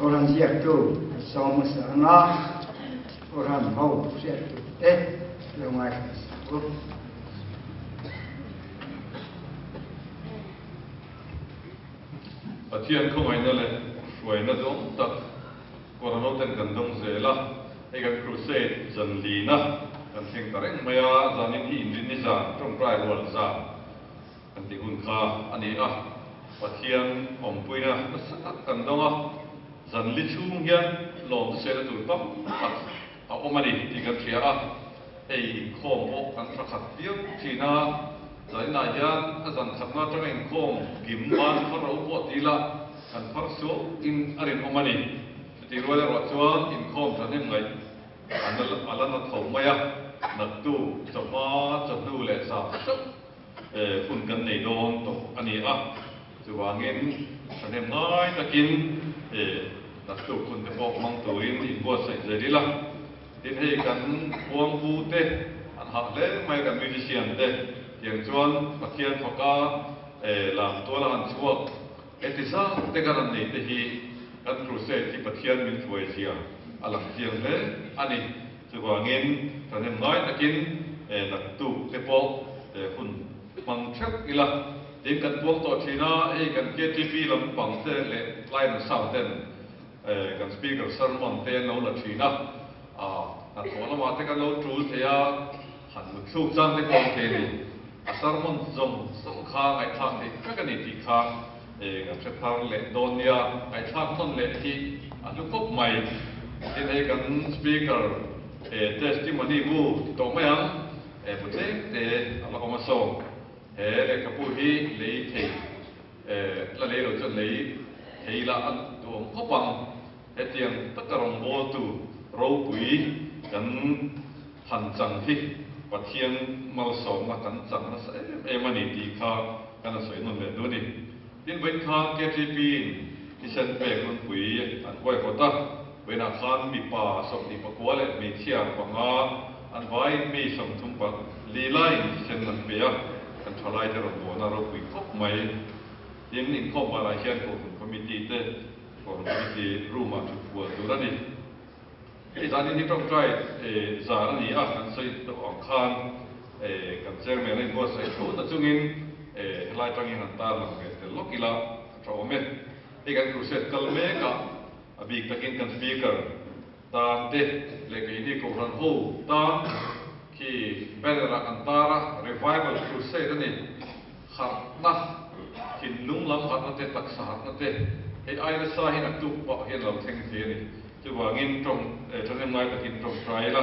Kohhran ziaktu an sawm hmasa ang a, Kohhran ho hriattu te lo ngaithla hmasa u. Pathian khawngaihna leh hruaina duang tak Kohhran hoten kan dawng zel a, hei kan crusade zan lina kan thleng ta reng mai a, zanin hi inrinni zan, tawngtai rual zan Kan tih hun kha a ni a, Pathian awmpuina nasa tak kan dawng a, zan li chhung hian lawm sela tur tam tak a awm a ni tih kan hria a, hei inkhawm pawh kan tha khat viau thin a, zaninah hian a zan khatna atanga inkhawm kim ban phar ro pawh ti ila kan phar suau in a rinawm a ni. Chutih rual erawh chuan inkhawm thahnem ngaih a la na tho mai a, naktu chawhma chawhnu leh zan hreuh Hun kan nei dawn tawh a ni a, chuvangin thahnem ngai takin naktuk hun te pawh hmang turin inbuatsaih zel ila. Tin hei kan khuangpu te an hah hle mai a, kan musician te tiang chuan Pathian faka Lam tuala han chhuak heti zat te kan han nei te hi kan crusade hi Pathian min hruai zia a lang chiang hle a ni. Chuvangin thahnem ngai takin naktuk te pawh hun hmang theuh ila. Tin kan puang tawh thin a, hei kan KTP lampang te leh Lion Sound ten kan speaker sermon te an lo la thin a, hnathawh lamah te kan lo tul thei a, han mutthluk chang te pawh an thei a ni. A sermon zawng zawng kha ngaihthlak theih vek a ni tih kha kan hre thar leh dawn nia, ngaihthlak nawn leh hi a hlu khawp mai. Tin hei kan speaker testimony bu ti tawh mai ang, bu tlem te a la awm a saw. He lehkhabu hi lei thei la lei lo chuan lei thei la a duhawm khawp ang. Hetiang taka rawngbawltu ropui kan han chang hi Pathian malsawmna kan chang nasa em em a ni tih kha kan a sawi nawn leh duh a ni. Tin, vawiin khan KTP-in thisen pek runpui an huaihawt a, vawiinah khan mipa 24 leh hmeichhia panga an vaiin mi 30 pali laiin thisen an pe a, kan thalaite rawngbawlna ropui khawp mai. Tin, inkhawm banah hian Kohhran Committee te Kohhran Committee room-ah thut fual tur a ni. Hei zanin hi tawngtai zan a ni a, kan sawi tawh ang khan kan chairman a inbuatsaih tho na chungin helai tangin han tarlang ve tel lawk ila a tha awm e. Hei kan crusade kal mek a, a bik takin kan speaker tan te leh keini Kohhran ho tan khi banner ah kan tar a, Revival Crusade a ni. Harhna, thinlung lam harhna te, taksa harhna te, hei ai nasa hian a tuk pah hian lo thleng thei a ni. Chuvangin tawng, thahnem ngai takin tawngtai ila,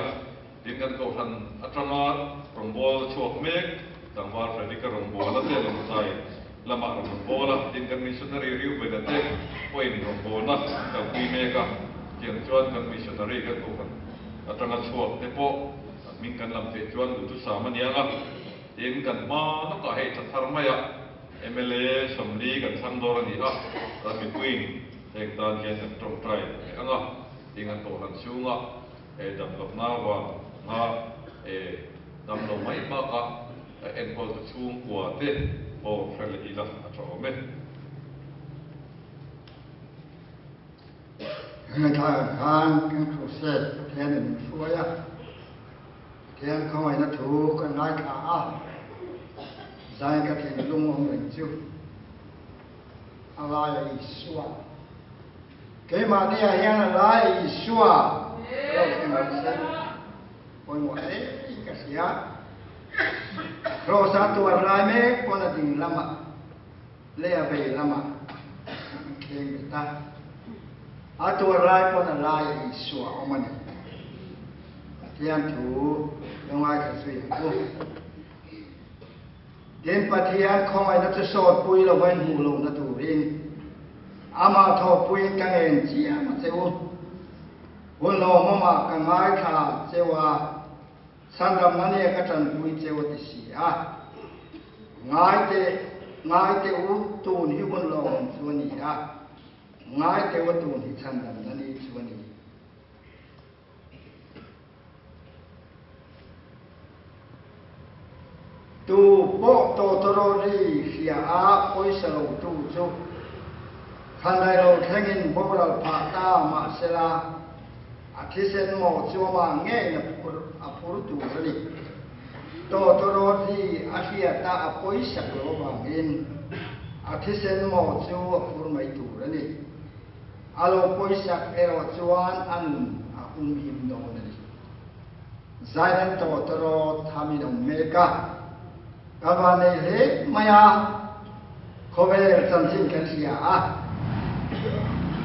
tin kan Kohhran atanga rawngbawlna chhuak mek, tlangval Frederick-a rawngbawlna te lawmtlai lamah rawn rawnbawl a, tin kan missionary Reuben-a te pawhin rawngbawlna an kalpui mek a, tiang chuan kan missionary kan Kohhran atanga chhuak te pawh an hming kan lam theih chuan duhthusam a niang a. Tin, kan hma lawkah hei tha thar maia mla 40 kan thlang dawr a ni a, ram mipuiin heng tan hian kan tawngtai leh ang a, tin kan kohhran chhunga damlawkna vanga damlo mai bakah enkawltu chhungkua te pawh hre leh ila a tha awm e. Heng khan kan crusade Pathianin min hruai a. Pathian khawngaihna thu kan ngaithla a, zai ka thinlung awm reng chu a lai a Isua. Keimahni ah hian a lai a Isua a lo thleng reng se pawimawh hle in ka hria. Kraws a tuar lai mek pawn a ding lamah leh a vei lamah an thleng bet a. A tuar lai pawn a lai a Isua awm a ni. Pathian thu lo ngaithla zui ang u. Tin, Pathian khawngaihna chu sawtpui lova in hmuh lohna turin amah thawhpuiin ka ngen chiam a che u. Hun hlawhmawmah ka ngaithla cheu a, chhandamna nia ka tanpui cheu a ti si a. Ngai teh, ngai teh u, tun hi hun hlawhmawm chu a ni a, ngai teh u, tun hi chhandamna ni chu a ni. Tu pawh tawtawrawt ri hria a pawisa lo tu chu khandai lo thlengin boral phah ta mahsela a thisen mawh chu amah ngeiin a phur tur a ni. Tawtawrawt ri a hriata a pawisak lo avangin a thisen mawh chu a phur mai tur a ni. A lo pawisak erawh chuan a nun a humhim dawn a ni. Zairen tawtawrawt thamin a awm mek a, ka van nei hle mai a, khawvel chanchin kan hria a,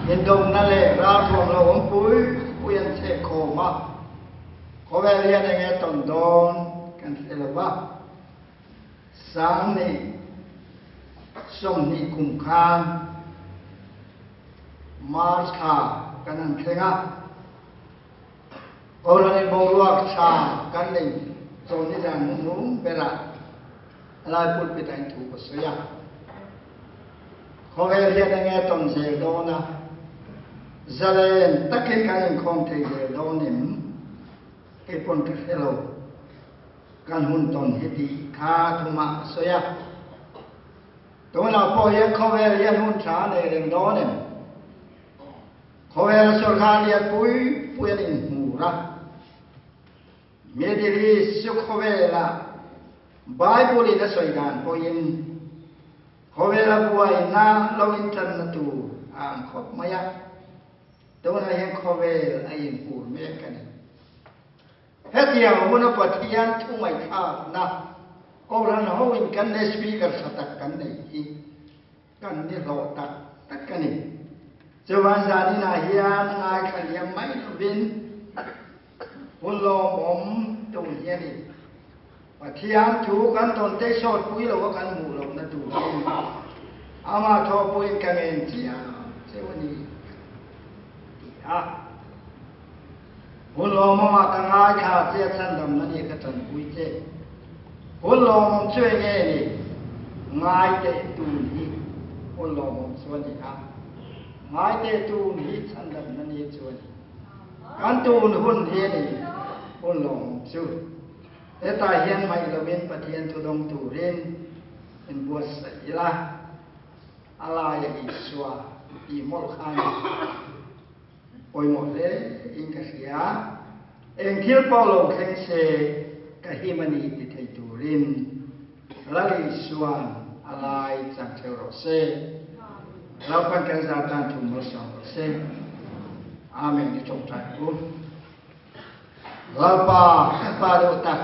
indawmna leh ralthuam lo awm pui pui an chheh khawm a, khawvel hian enge tawn dawn kan hre lo va, Sang 20 kum khan March thla kan han thleng a, Kohhran in boruak tha kan nei chawn hi zan hnuhnung berah helai pulpit ah in thu ka sawi a. Khawvel hian enge tawn zel dawn a, zalen takin kan inkhawm thei zel dawn em kei pawn ka hre lo. Kan hun tawn hi tih kha thumah ka sawi a. Tunah pawh hian khawvel hian hun tha a nei reng dawn em? Khawvela sawrkar lian pui pui an inhmur a. Middle East chu khawvela Bible in a sawi dan pawhin khawvela buaina lo intanna tur a ang khawp mai a. Tunah hian khawvel a inhmur mek a ni. Hetiang huna Pathian thu ngaihthlakna Kohhran hoin kan ne Speaker tha tak kan nei hi kan ni hlawh tak tak a ni. Chuvan zaninah hian ngaithla liam mai lovin hun lawmawm tur hi a ni. Pathian thu kan tawn te sawtpui lo a kan hmuh lohna turin amah thawhpuiin ka ngen chiang cheu a ni ti a. Hun lawmawmah ka ngaithla che a chhandamna nih ka tanpui che. Hun lawmawm chu enge ni? Ngai teh tun hi hun lawmawm chu a ni a. Ngai teh tun hi chhandamna ni chu a ni. Kan tun hun hi a ni hun lawmawm chu. Hetah hian hmaih loin Pathian thudawng turin inbuatsaih ila, a laia Isua tih mawlh khan pawimawh hle in ka hria. Eng thil pawh lo thleng se ka him a ni ti thei turin Lal Isua'n a lai chang theu rawh se. Lalpan kan zar tan thu malsawm rawh se. Amen. I tawngtai u. Lalpa, kan Pa deuh tak,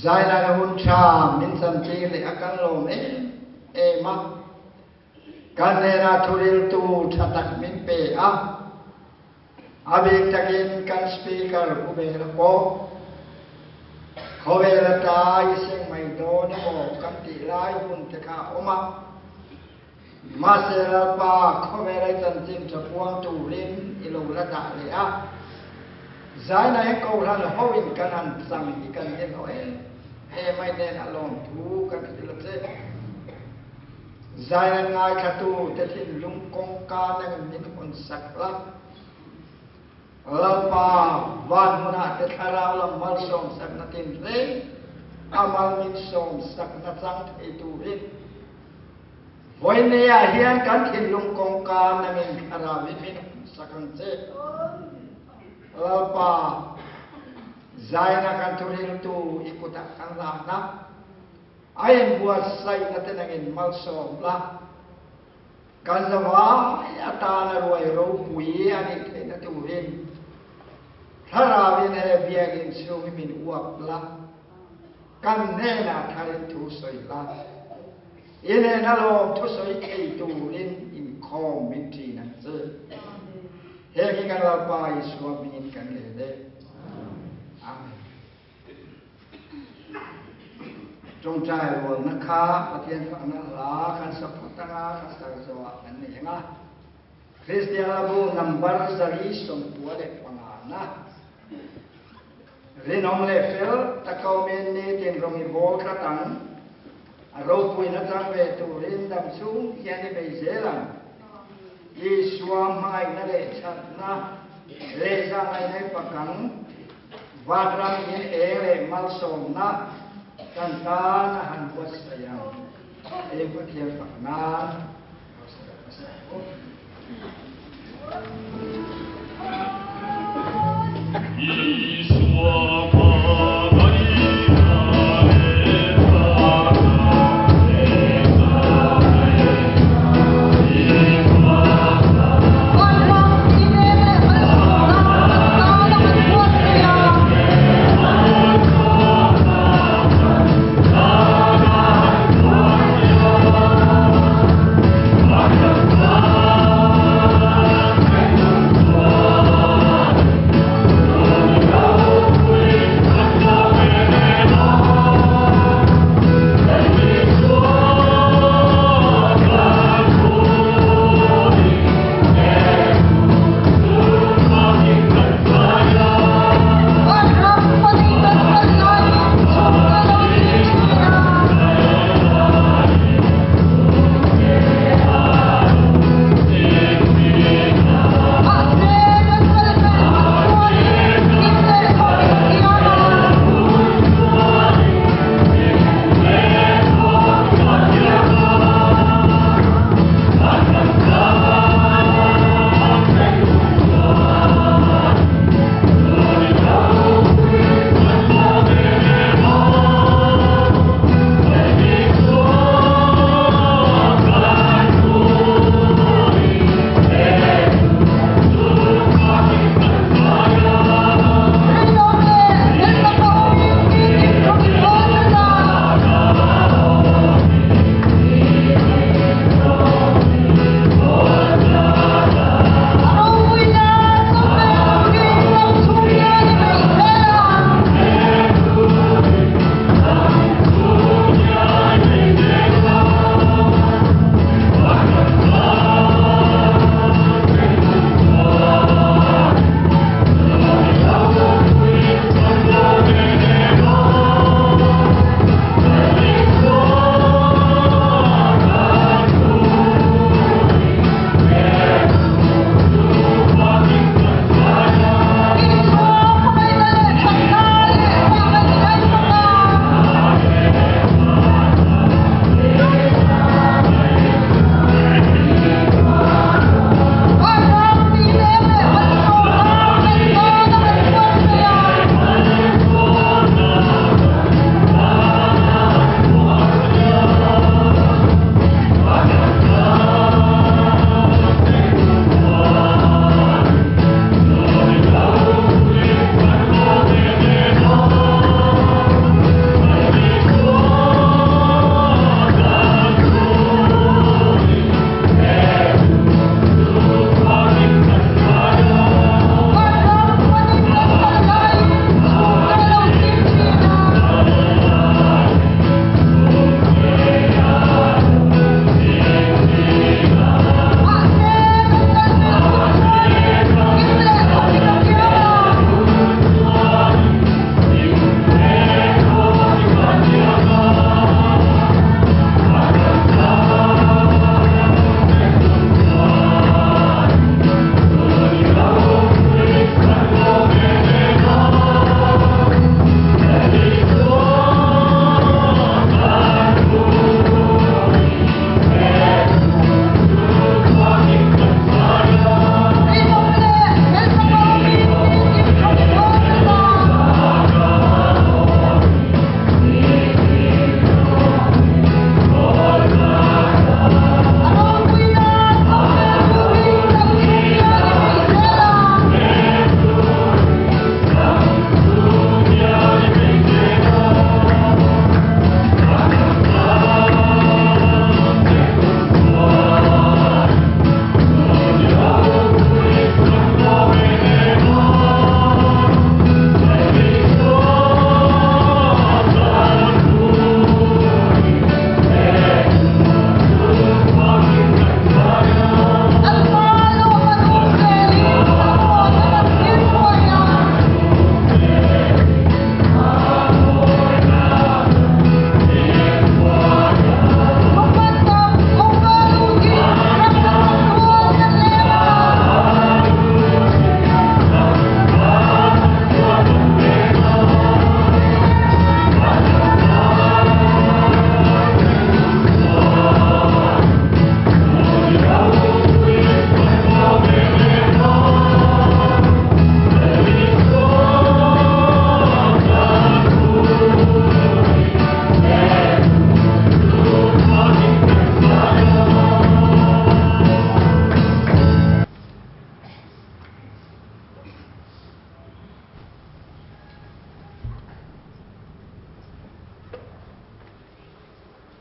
zailai hun tha min chantir leh a kan lawm em em a. Kan hnenah thuriltu tha tak min pe a. A bik takin kan Speaker Pu Bela pawh khawvel ata i seng mai dawn emaw kan tih lai hun te kha a awm a. Mahse Lalpa, khawvel ai chanchin tha puang turin i lo la dah leh a. Zaina hi Kohhran hoin kan han chang hi kan ni hlawh em em ai nen a lawmthu kan hrilh a che. Zaina ngaithlatu te thinlung kawngka nangin min hawn sak la. Lalpa, van hmunah te thlarau lam malsawm sakna tinreng a mal min sawm sakna chang thei turin Vawineah hian kan thinlung kawngka nangin thlarau in min sak ang che. Lalpa, zaina kan thuriltu i kutah kan hlan a, a inbuatsaihna te nangin malsawm la, kan zavai atana ruai ropui a nih theihna turin thlarauin he biakinn chhung hi min uap la, kan hnenah tharin thu sawi la. I hnena lawm thusawi thei turin inkhawm min ṭin ang che. Heng hi kan Lalpa Isua hmingin kan ngen e. Amen. Ṭawngṭai rualna kha Pathian fakna hla kan sa phawt anga kan sar zawhah kan nei ang a. Kristian Hlabu number 195 na. Rinawm leh fel taka awmin nitin rawng i bawl khat ang. A ropuina chang ve turin dam chhung hian i bei zel ang. Isua hmangaihna leh chhatna leh zahngaihna i fak ang. Vanram in eng leh malsawmna kan tan a han buatsaih ang. Eng Pathian fak nan hausa hmasa u.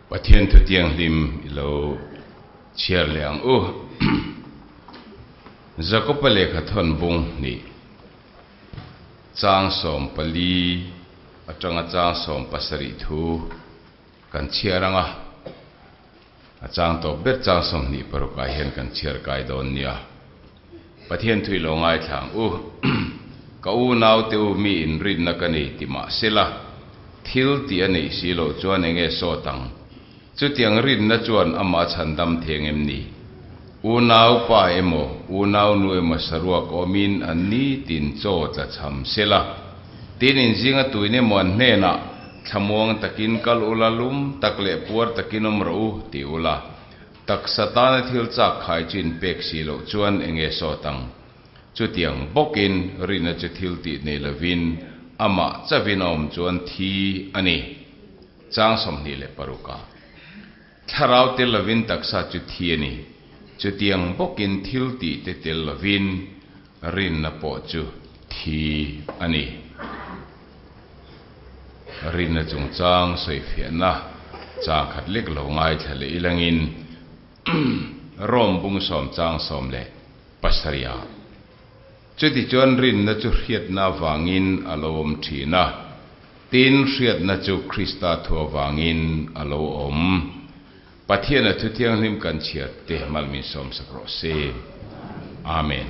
Pathian thu tianghlim i lo chhiar leh ang u. Jakoba lehkha thawn bung hnih chang 14 atanga chang 17 thu kan chhiar ang a, a chang tawp ber chang 26 ah hian kan chhiar kai dawn nia. Pathian thu i lo ngaithla ang u. Ka unaute u mi inrinna ka nei ti mah sela, thil tih a neih si loh chuan eng nge sawt ang? Chutiang rinna chuan amah chhandam theng em ni? Unau pa emaw, unau nu emaw saruak awmin an nitin chaw tla chham sela, tin inzinga tuin emaw an hnenah, Thlamuang takin kal ula, lum tak leh puar takin awm rawh u, ti ula. Taksa tana thil chak khai chu inpek si loh chuan eng nge sawt ang? Chutiang bawkin rinna chu thil tih nei lovin amah chavin a awm chuan thi a ni. Chang 26 ah. Thlarau tel lovin taksa chu thi a ni. Chutiang bawkin thil tih te tel lovin rinna pawh chu thi a ni. Rinna chungchang sawifiahna chang khat lek lo ngaithla leh ilangin Rom bung sawm chang 17 ah chutichuan rinna chu hriatna avangin a lo awm thin a, tin hriatna chu Krista thu avangin a lo awm. Pathian a thu thianghlim kan chhiar te malmin sawmsak rawh se. Amen.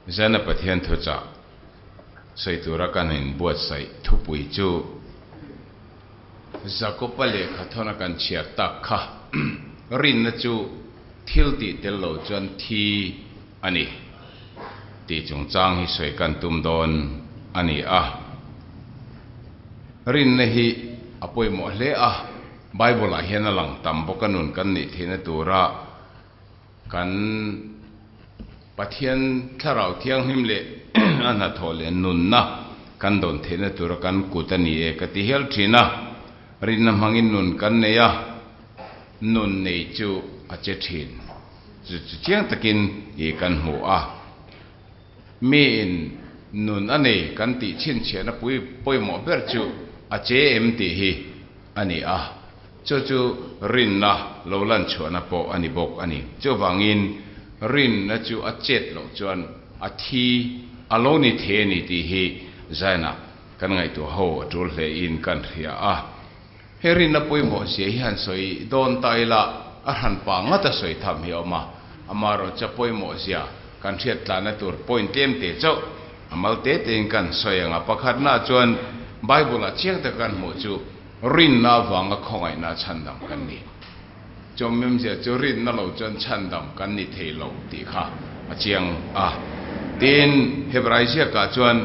Zana Pathian thuchah sawi tura kan inbuatsaih thupui chu Jakoba lehkha thawna kan chhiar tak kha rinna chu thil tih tel lo chuan thi a ni tih chungchang hi sawi kan tum dawn a ni a. Rinna hi a pawimawh hle a, Bible-ah hian a lang tam bawk a nun kan nih theihna tura Kan Pathian Thlarau Thianghlim leh a hnathawh leh nunna kan dawn theihna tura kan kut a ni e ka ti hial thin a, rinna hmangin nun kan nei a, nun nei chu a che thin. Chu chu chiang takin i kan hmu a. Miin nun a nei kan tih chhinchhiahna pui pawimawh ber chu a che em tih hi a ni a. Chu chu rinna lo lan chhuahna pawh a ni bawk a ni. Chuvangin rinna chu a chet loh chuan a thi a lo ni thei a ni tih hi Zaina kan ngaihtuah ho a tul hle in kan hria a. He rinna pawimawh zia hi han sawi dawn ta ila a hran pa ngat a sawi tham hi a awm a, amaherawh chu a pawimawh zia kan hriat tlanna tur point tlem te chauh a mal te tein kan sawi ang a. Pakhatnaah chuan Bible-ah chiang taka kan hmuh chu Rinna avanga khawngaihna chhandam kan ni. Chawmimzia chu rinna lo chuan chhandam kan ni thei lo tih kha a chiang a. Tin, Hebrai ziakah chuan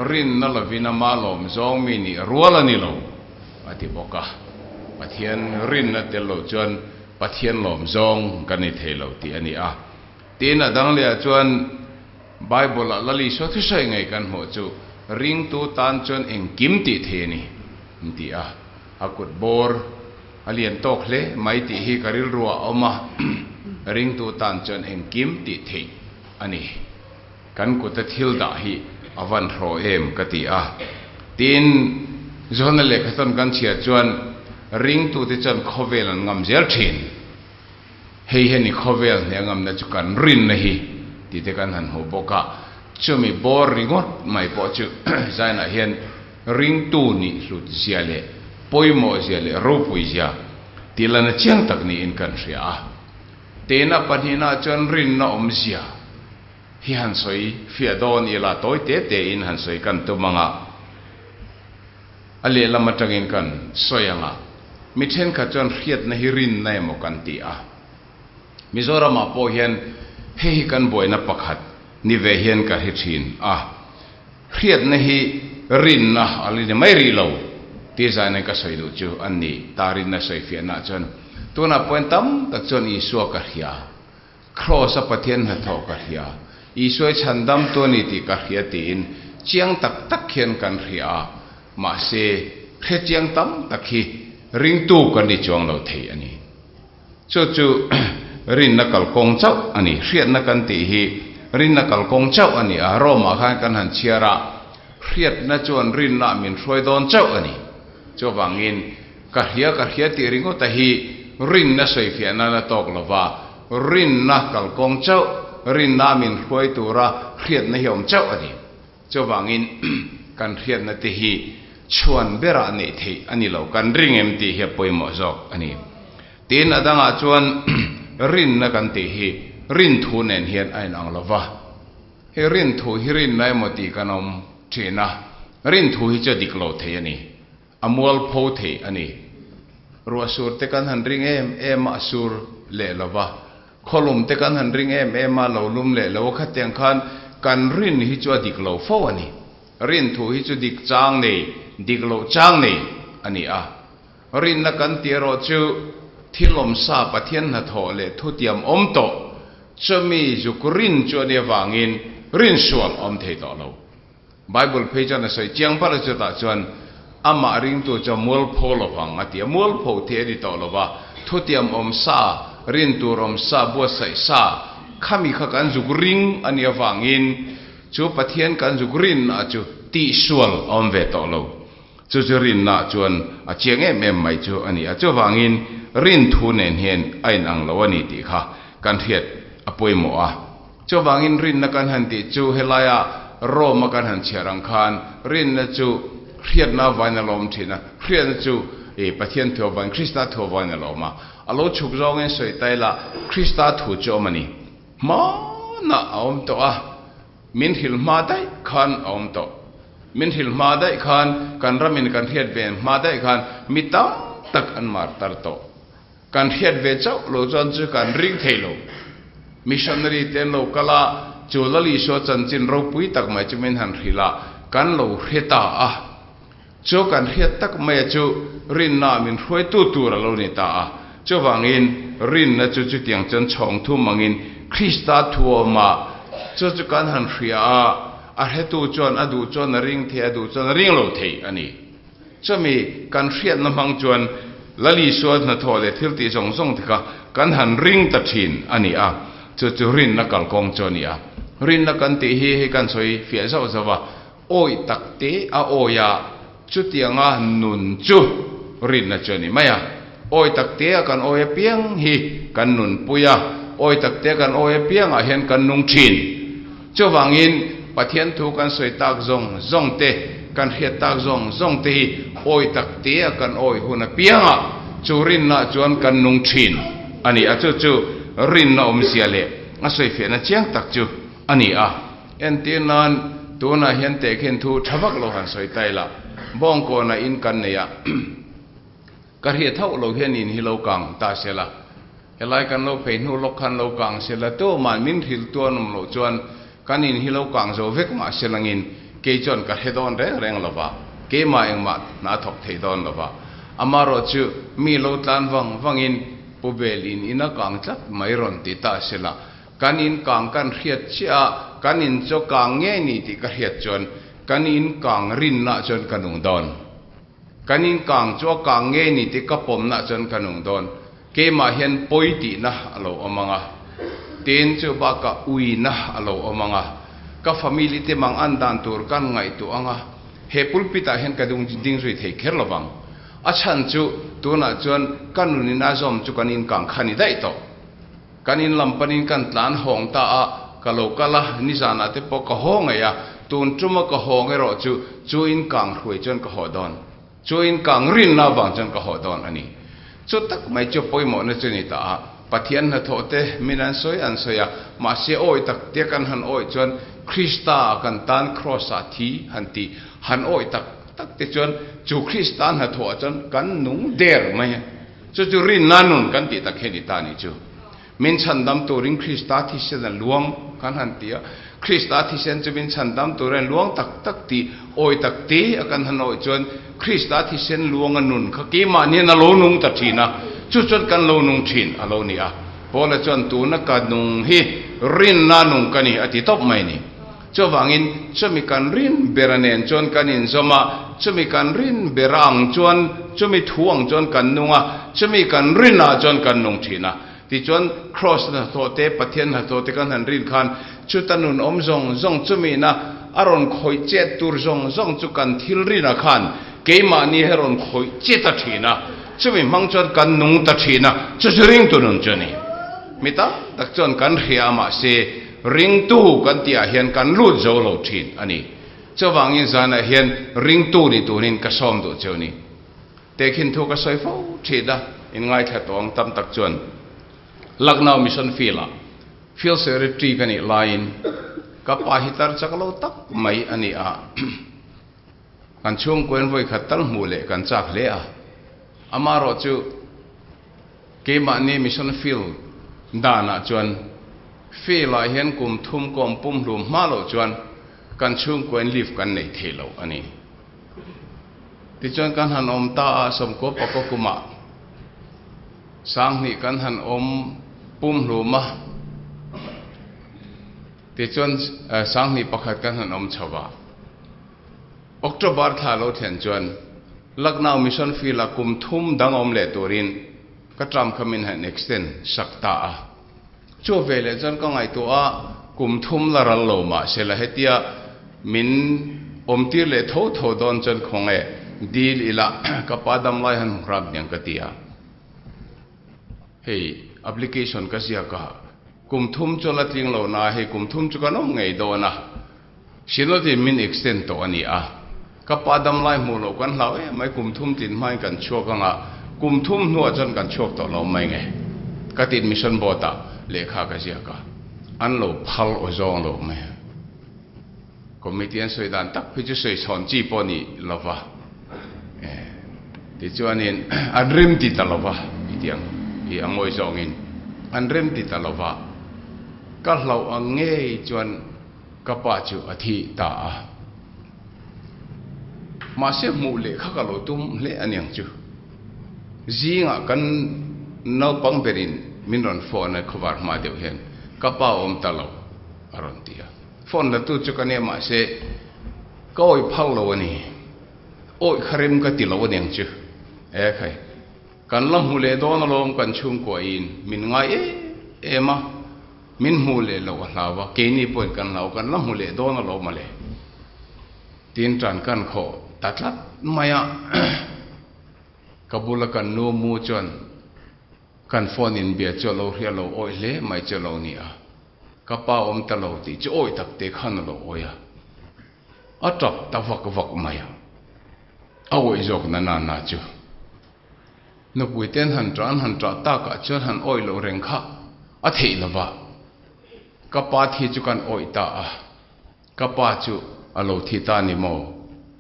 rinna lovin ama lawm zawng mi nih rual a ni lo a ti bawk a. Pathian rinna tel lo chuan Pathian lawm zawng kan ni thei lo tih a ni a. Tin, a dang lehah chuan Bible-ah Lal Isua thusawi ngei kan hmuh chu ringtu tan chuan engkim tih thei a ni. An ti a, a kut bawr a lian tawk hle mai tih hi ka rilru ah a awm a, ringtu tan chuan engkim tih theih a ni. Kan kuta thil dah hi a van hraw em ka ti a. Tin, Johana lehkha tawn kan chhiar chuan ringtute chuan khawvel an ngam zel thin. Hei hian i khawvel hne ngamna chu kan rinna hi tih te kan han hmu bawk a, chumi bawr ringawt mai pawh chu Zainah hian Ringtu nih hlut zia leh pawimawh zia leh ropui zia tih lana chiang tak niin kan hria a. Tena pahnihna chuan rinna awmzia hi han sawi fiah dawn ila tawi te tein han sawi kan tum ang a, a lehlam atangin kan sawi ang a. Mi thenkhat chuan hriatna hi rinna emaw kan ti a. Mizoramah pawh hian hei hi kan buaina pakhat ni ve hian ka hre thin a. Hriatna hi rinna a la ni mai rih lo tih zanin ka sawi duh chu a ni. Ta rinna sawi fiahnaah chuan tunah point tam tak chuan Isua ka hria, Kraws a Pathian hnathawh ka hria, Isua i chhandamtu a ni tih ka hria tiin chiang tak tak hian kan hria a, mahse hre chiang tam tak hi ringtu kan ni chuang lo thei a ni. Chu chu rinna kalkawng chauh a ni. Hriatna kan tih hi rinna kalkawng chauh a ni a. Rome-ah khan kan han chhiar a, Hriatna chuan rinna min hruai dawn chauh a ni. Chuvangin, ka hria ka hria tih ringawta hi rinna sawifiah nan a tawk lo va, rinna kalkawng chauh, rinna min hruai tura hriatna hi a awm chauh a ni. Chuvangin, kan hriatna te hi chhuan berah neih theih a ni lo, kan ring em tih hi a pawimawh zawk a ni. Tin, a dangah chuan rinna kan tih hi rinthu nen hian a inang lo va. Hei rinthu hi rinna emaw tih kan awm thin a, rinthu hi chu a dik lo thei a ni, a mualpho thei a ni. Ruah sur te kan han ring em em a, a sur leh lo va, khawlum te kan han ring em em a, lo lum leh lo a, khatiang khan kan rin hi chu a dik lo fo a ni. Rinthu hi chu dik chang nei, dik loh chang nei a ni a. Rinna kan tih erawh chu thil awmsa Pathian hnathawh leh thutiam awm tawh chumi zuk rin chu a nih avangin rinsual a awm thei tawh lo. Bible phei chuan a sawi chiang ber a, chutah chuan amah ringtu chu a mualpho lovang a ti a, mualpho thei a ni tawh lo va, thutiam awmsa, rin tur awmsa, buatsaih sa khami kha kan zuk ring a nih avangin chu Pathian kan zuk rinna chu tihsual a awm ve tawh lo. Chu chu rinna chuan a chiang em em mai chu a ni a, chuvangin rin thu nen hian a inang lo a ni tih kha kan hriat a pawimawh a. Chuvangin rinna kan han tih chu helaia Rome-a kan han chhiar ang khan rinna chu hriatna avain a lawm thin a, hriatna chu Pathian thu avain, Krista thu avain a lawm a. A lo chhuk zawngin sawi ta ila Krista thu chu awm a ni. Hmanah a awm tawh a. Min hrilh hma daih khan a awm tawh. Min hrilh hma daih khan, kan ramin kan hriat ve hma daih khan mi tam tak an mar tar tawh. Kan hriat ve chauh lo chuan chu kan ring thei lo. Missionary te an lo kal a, chu Lal Isua chanchin ropui tak mai chu min han hrilh a, kan lo hre ta a. Chu kan hriat tak maia chu rinna min hruaitu tur a lo ni ta a. Chuvangin, rinna chu chutiang chuan chhawng thum angin Krista thuawmah chu chu kan han hria a, a hretu chuan a duh chuan a ring thei, a duh chuan a ring lo thei a ni. Chumi kan hriatna hmang chuan Lal Isua hnathawh leh thil tih zawng zawng te kha kan han ring ta thin a ni a, chu chu rinna kalkawng chu a ni a. Rinna kan tih hi hei kan sawi fiah zauh zauh a, Awih tak te a awi a, chutianga nun chu rinna chu a ni mai a. Awi tak te a kan awi apiang hi kan nunpui a, awi tak te a kan awi apiangah hian kan nung thin. Chuvangin Pathian thu kan sawi tak zawng zawng te, kan hriat tak zawng zawng te hi awi tak te a kan awi hun apiangah chu rinna chuan kan nung thin a ni a. Chu chu rinna awmzia leh a sawifiahna chiang tak chu a ni a. Entir nan, tunah hian tehkhin thu tha vak lo han sawi ta ila, Bawngkawna in kan nei a, ka hriat hauh lo hian in hi lo kang ta se la, helai kan lo phei hnu lawk khan lo kang se la, tuma'n min hrilh tu an awm loh chuan kan in hi lo kang zo vek mah se langin kei chuan ka hre dawn reng reng lo va, keimah engmah hna thawk thei dawn lo va. Amaherawhchu mi lo tlan vang vangin Pu Bel in in a kang tlat mai rawn ti ta se la, Kan in kang kan hriat chiah a, kan in chaw kang ngei ni tih ka hriat chuan kan in kang rinna chuan ka nung dawn. Kan in kang chu a kang ngei ni tih ka pawmna chuan ka nung dawn. Keimah hian pawi tihna a lo awm ang a, tin chu bakah uina a lo awm ang a, ka family te mang an dan tur kan ngaihtuah ang a, he pulpit ah hian ka dung ding zui thei kher lovang. A chhan chu tunah chuan ka nunin a zawm chu kan in kang kha ni daih tawh. Kan in lam panin kan tlan hawng ta a, ka lo kal a, nizanah te pawh ka haw ngei a, tun tuma ka hawng erawh chu chu in kang hruai chuan ka haw dawn, chu in kang rinna avang chuan ka haw dawn a ni. Chu tak mai chu pawimawhna chu ni ta a, Pathian hnathawh te min an sawi an sawi a, mahse awi tak tia kan han awi chuan Krista kan tan Kraws ah thi han tih han awi tak tak te chuan chu Krista hnathawh ah chuan kan nung der mai a. Chu chu rinna nun kan tih tak hian i ta nih chu. Min chhandam turin Krista thisen a luang kan han ti a, Krista thisen chu min chhandam turin a luang tak tak tih awi tak te a kan han awih chuan Krista thisen luanga nun kha keimahnian a lo nung ta thin a, chu chuan kan lo nung thin a lo ni a. Paula chuan tuna ka nung hi rinna nung ka ni a ti tawp mai ni. Chuvangin chumi kan rin bera nen chuan kan inzawm a, chumi kan rin bera ang chuan, chumi thu ang chuan kan nung a, chumi kan rinah chuan kan nung thin a. Tichuan Kraws hnathawh te, Pathian hnathawh te kan han rin khan chuta nun awm zawng zawng chumi na. a rawn khawih chet tur zawng zawng chu kan thil rinah khan keimahni hi a rawn khawih che ta thin a, chumi hmang chuan kan nung ta thin a, chu chu ringtu nun chu a ni. Mi tam tak chuan kan hria a mahse ringtu kan tihah hian kan lut zo lo thin a ni. Chuvangin zanah hian ringtu ni turin ka sawm duh cheu ni. Tehkhin thu ka sawi fo thin a, in ngaithla tawh ang tam tak chuan Lucknow Mission Field-ah Field Secretary ka nih laiin ka pa hi tar chak lo tak mai a ni a, kan chhungkuain vawi khat tal hmuh leh kan chak hle a, amaherawh chu keimahni Mission Field danah chuan Field-ah hian kum thum kawm pumhlum hma loh chuan kan chhungkuain leave kan nei thei lo a ni. Tichuan kan han awm ta a, sawmkua pakua kumah sanghnih kan han awm pumhlum a, tichuan sanghnih pakhat kan han awm chho a. October thla lo thlen chuan Lucknow Mission Field-a kum thum dang awm leh turin ka term kha min han extend sak ta a. Chu veleh chuan ka ngaihtuah a, kum thum la ral lo mah se la hetia min awmtir leh tho tho dawn chuan khawnge dil ila ka pa damlai han hmu hrap niang ka ti a. Hei application ka ziak a, kum thum chu la tling lo na hei kum thum chu kan awm ngei dawn a, Synod-in min extend tawh a ni a, ka pa damlai hmuh loh kan hlau em mai, kum thum tlin hmain kan chhuak ang a, kum thum hnuah chuan kan chhuak tawh lo mai nge? Ka tiin Mission Board-ah lehkha ka ziak a, an lo phal aw zawng lo mai. Committee an sawi dan tak phei chu sawi chhawn chi pawh ni lo va, tichuanin an rem ti ta lo va, i ti ang, i a ngawi zawngin an rem ti ta lo va, ka hlauh ang ngei chuan Ka pa chu a thi ta a. Mahse hmuh leh kha ka lo tum hle a niang chu. Zingah kan naupang berin min rawn phone a, khawvar hma deuh hian ka pa a awm ta lo a rawn ti a. Phone la tu chu ka nia mahse ka awih phal lo a ni. Awih kha rem ka ti lo a niang chu. E khai. Kan la hmu leh dawn alawm kan chhungkua in min ngai em em a. Min hmuh leh loh a hlau a, keini pawhin kan hlau, kan la hmu leh dawn alawm a le. Tiin tan kan khawh ta tlat mai a, ka bula kan nu mu chuan kan phone inbia chu a lo hria lo awih hle mai chu a lo ni a, ka pa awm ta lo tih chu awih tak te khan a lo awih a, a tap ta vak vak mai a, a awih zawk na na na chu. Nupui ten han ṭah an han ṭah takah chuan han awih loh reng kha a theih lo va, ka pa thi chu kan awih ta a, ka pa chu a lo thi ta ni maw?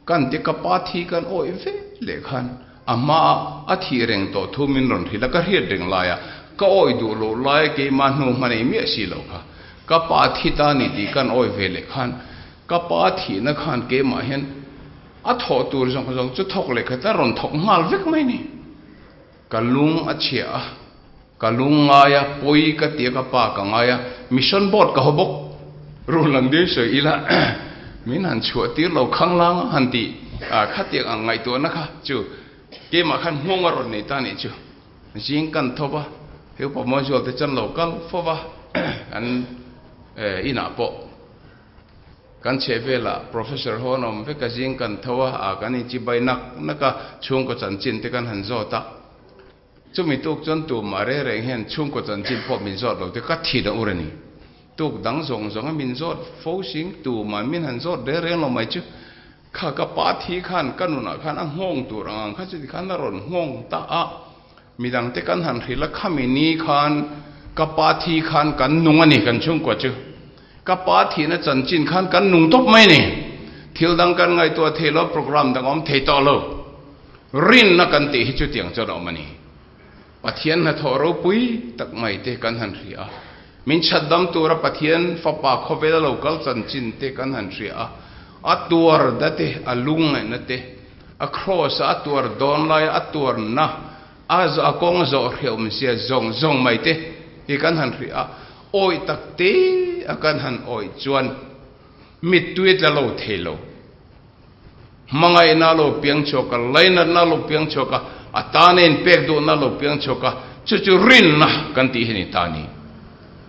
Kan ti ka pa thi kan awih ve leh khan a hmaah a thih reng tawh thu min rawn hrilh a, ka hriat reng laia ka awih duh loh laia keimah hnu hma nei miah si lo kha ka pa thi ta ni tih kan awih ve leh khan ka pa thihna khan keimah hian A thawh tur zawng zawng chu thawk leh khat a rawn thawk nghal vek mai ni. Ka lung a chhia a, ka lung ngai a, pawi ka ti a, ka pa ka ngai a, mission board ka haw bawk. Rul ang deuh sawi ila min han chhuah tir lo khanglang a han ti a, khatiang ang ngaihtuahna kha chu keimah khan nghawng a rawn nei ta nih chu. Zing kan thawp a, he upa Mawizual te chuan lo kal fo va, kan inah pawh. Kan chheh velah Professor ho an awm vek a, zing kan tho a, a kan inchibai nak nak a, chhungkaw chanchin te kan han zawt a. Chumi tuk chuan tumah reng reng hian chhungkaw chanchin pawh min zawt lo te ka thin a ur a ni. Tuk dang zawng zawng a min zawt fo sing, tumah min han zawt reng reng lo mai chu. Kha ka pa thi khan ka nunah khan a nghawng tur ang ang kha chuti khan a rawn nghawng ta a. Midang te kan han hrilh a, khami ni khan ka pa thi khan kan nung a ni kan chhungkua chu. Ka pa thihna chanchin khan kan nung tawp mai a ni. Thil dang kan ngaihtuah thei lo, program dang a awm thei tawh lo. Rinna kan tih hi chutiang chuan a awm a ni. Pathian hnathawh ropui tak mai te kan han hria a. Min chhatdam tura Pathian fapa khawvela lo kal chanchin te kan han hria a. A tuar da te, a lungngaihna te, a cross a a tuar dawn laia a tuarna a a kawng zawh hriauh zia zawng zawng mai te hi kan han hrih a, awih tak te a kan han awih chuan mittui tla lo thei lo. Hmangaihna lo piang chhuak a, lainatna lo piang chhuak a, a tana inpek duhna lo piang chhuak a, chu chu rinna kan tih hi a ni ta a ni.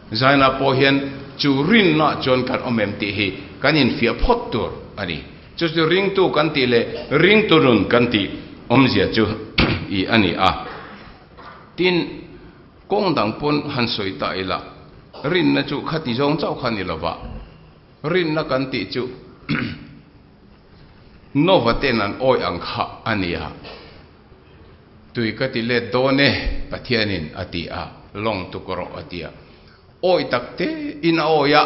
Zaina pawh hian chu rinna chuan kan awm em tih hi. Kan infiah phawt tur a ni. Chu chu ringtu kan tih leh ringtu nun kan tih awmzia chu i a ni a. Tin, kawng dang pawn han sawi ta ila, rinna chu khati zawng chauh kha ni lova, rinna kan tih chu Nova ten an awih ang kha a ni a. Tui ka ti let dawn e, Pathianin a ti a, lawng tuk rawh a ti a. Awih tak te in a awih a,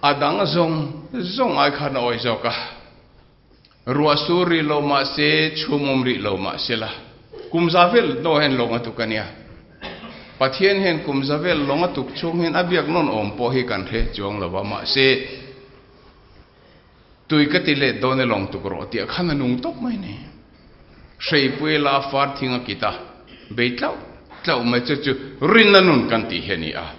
a dang zawng zawng ai khan a awih zawk a. Ruah sur rih lo mah se, chhum awm rih lo mah se la, kum za vel no hian lawng a tuk a nia. Pathian hian kum za vel lawng a tuk chhung hian a biak nawn awm pawh hi kan hre chuang lo va, mahse, Tui ka ti let dawn e lawng tuk rawh tih a khan a nung tawp mai ni. Hreipui la far thing a kit a, bei tlauh tlauh mai chu chu rinna nun kan tih hi a ni a.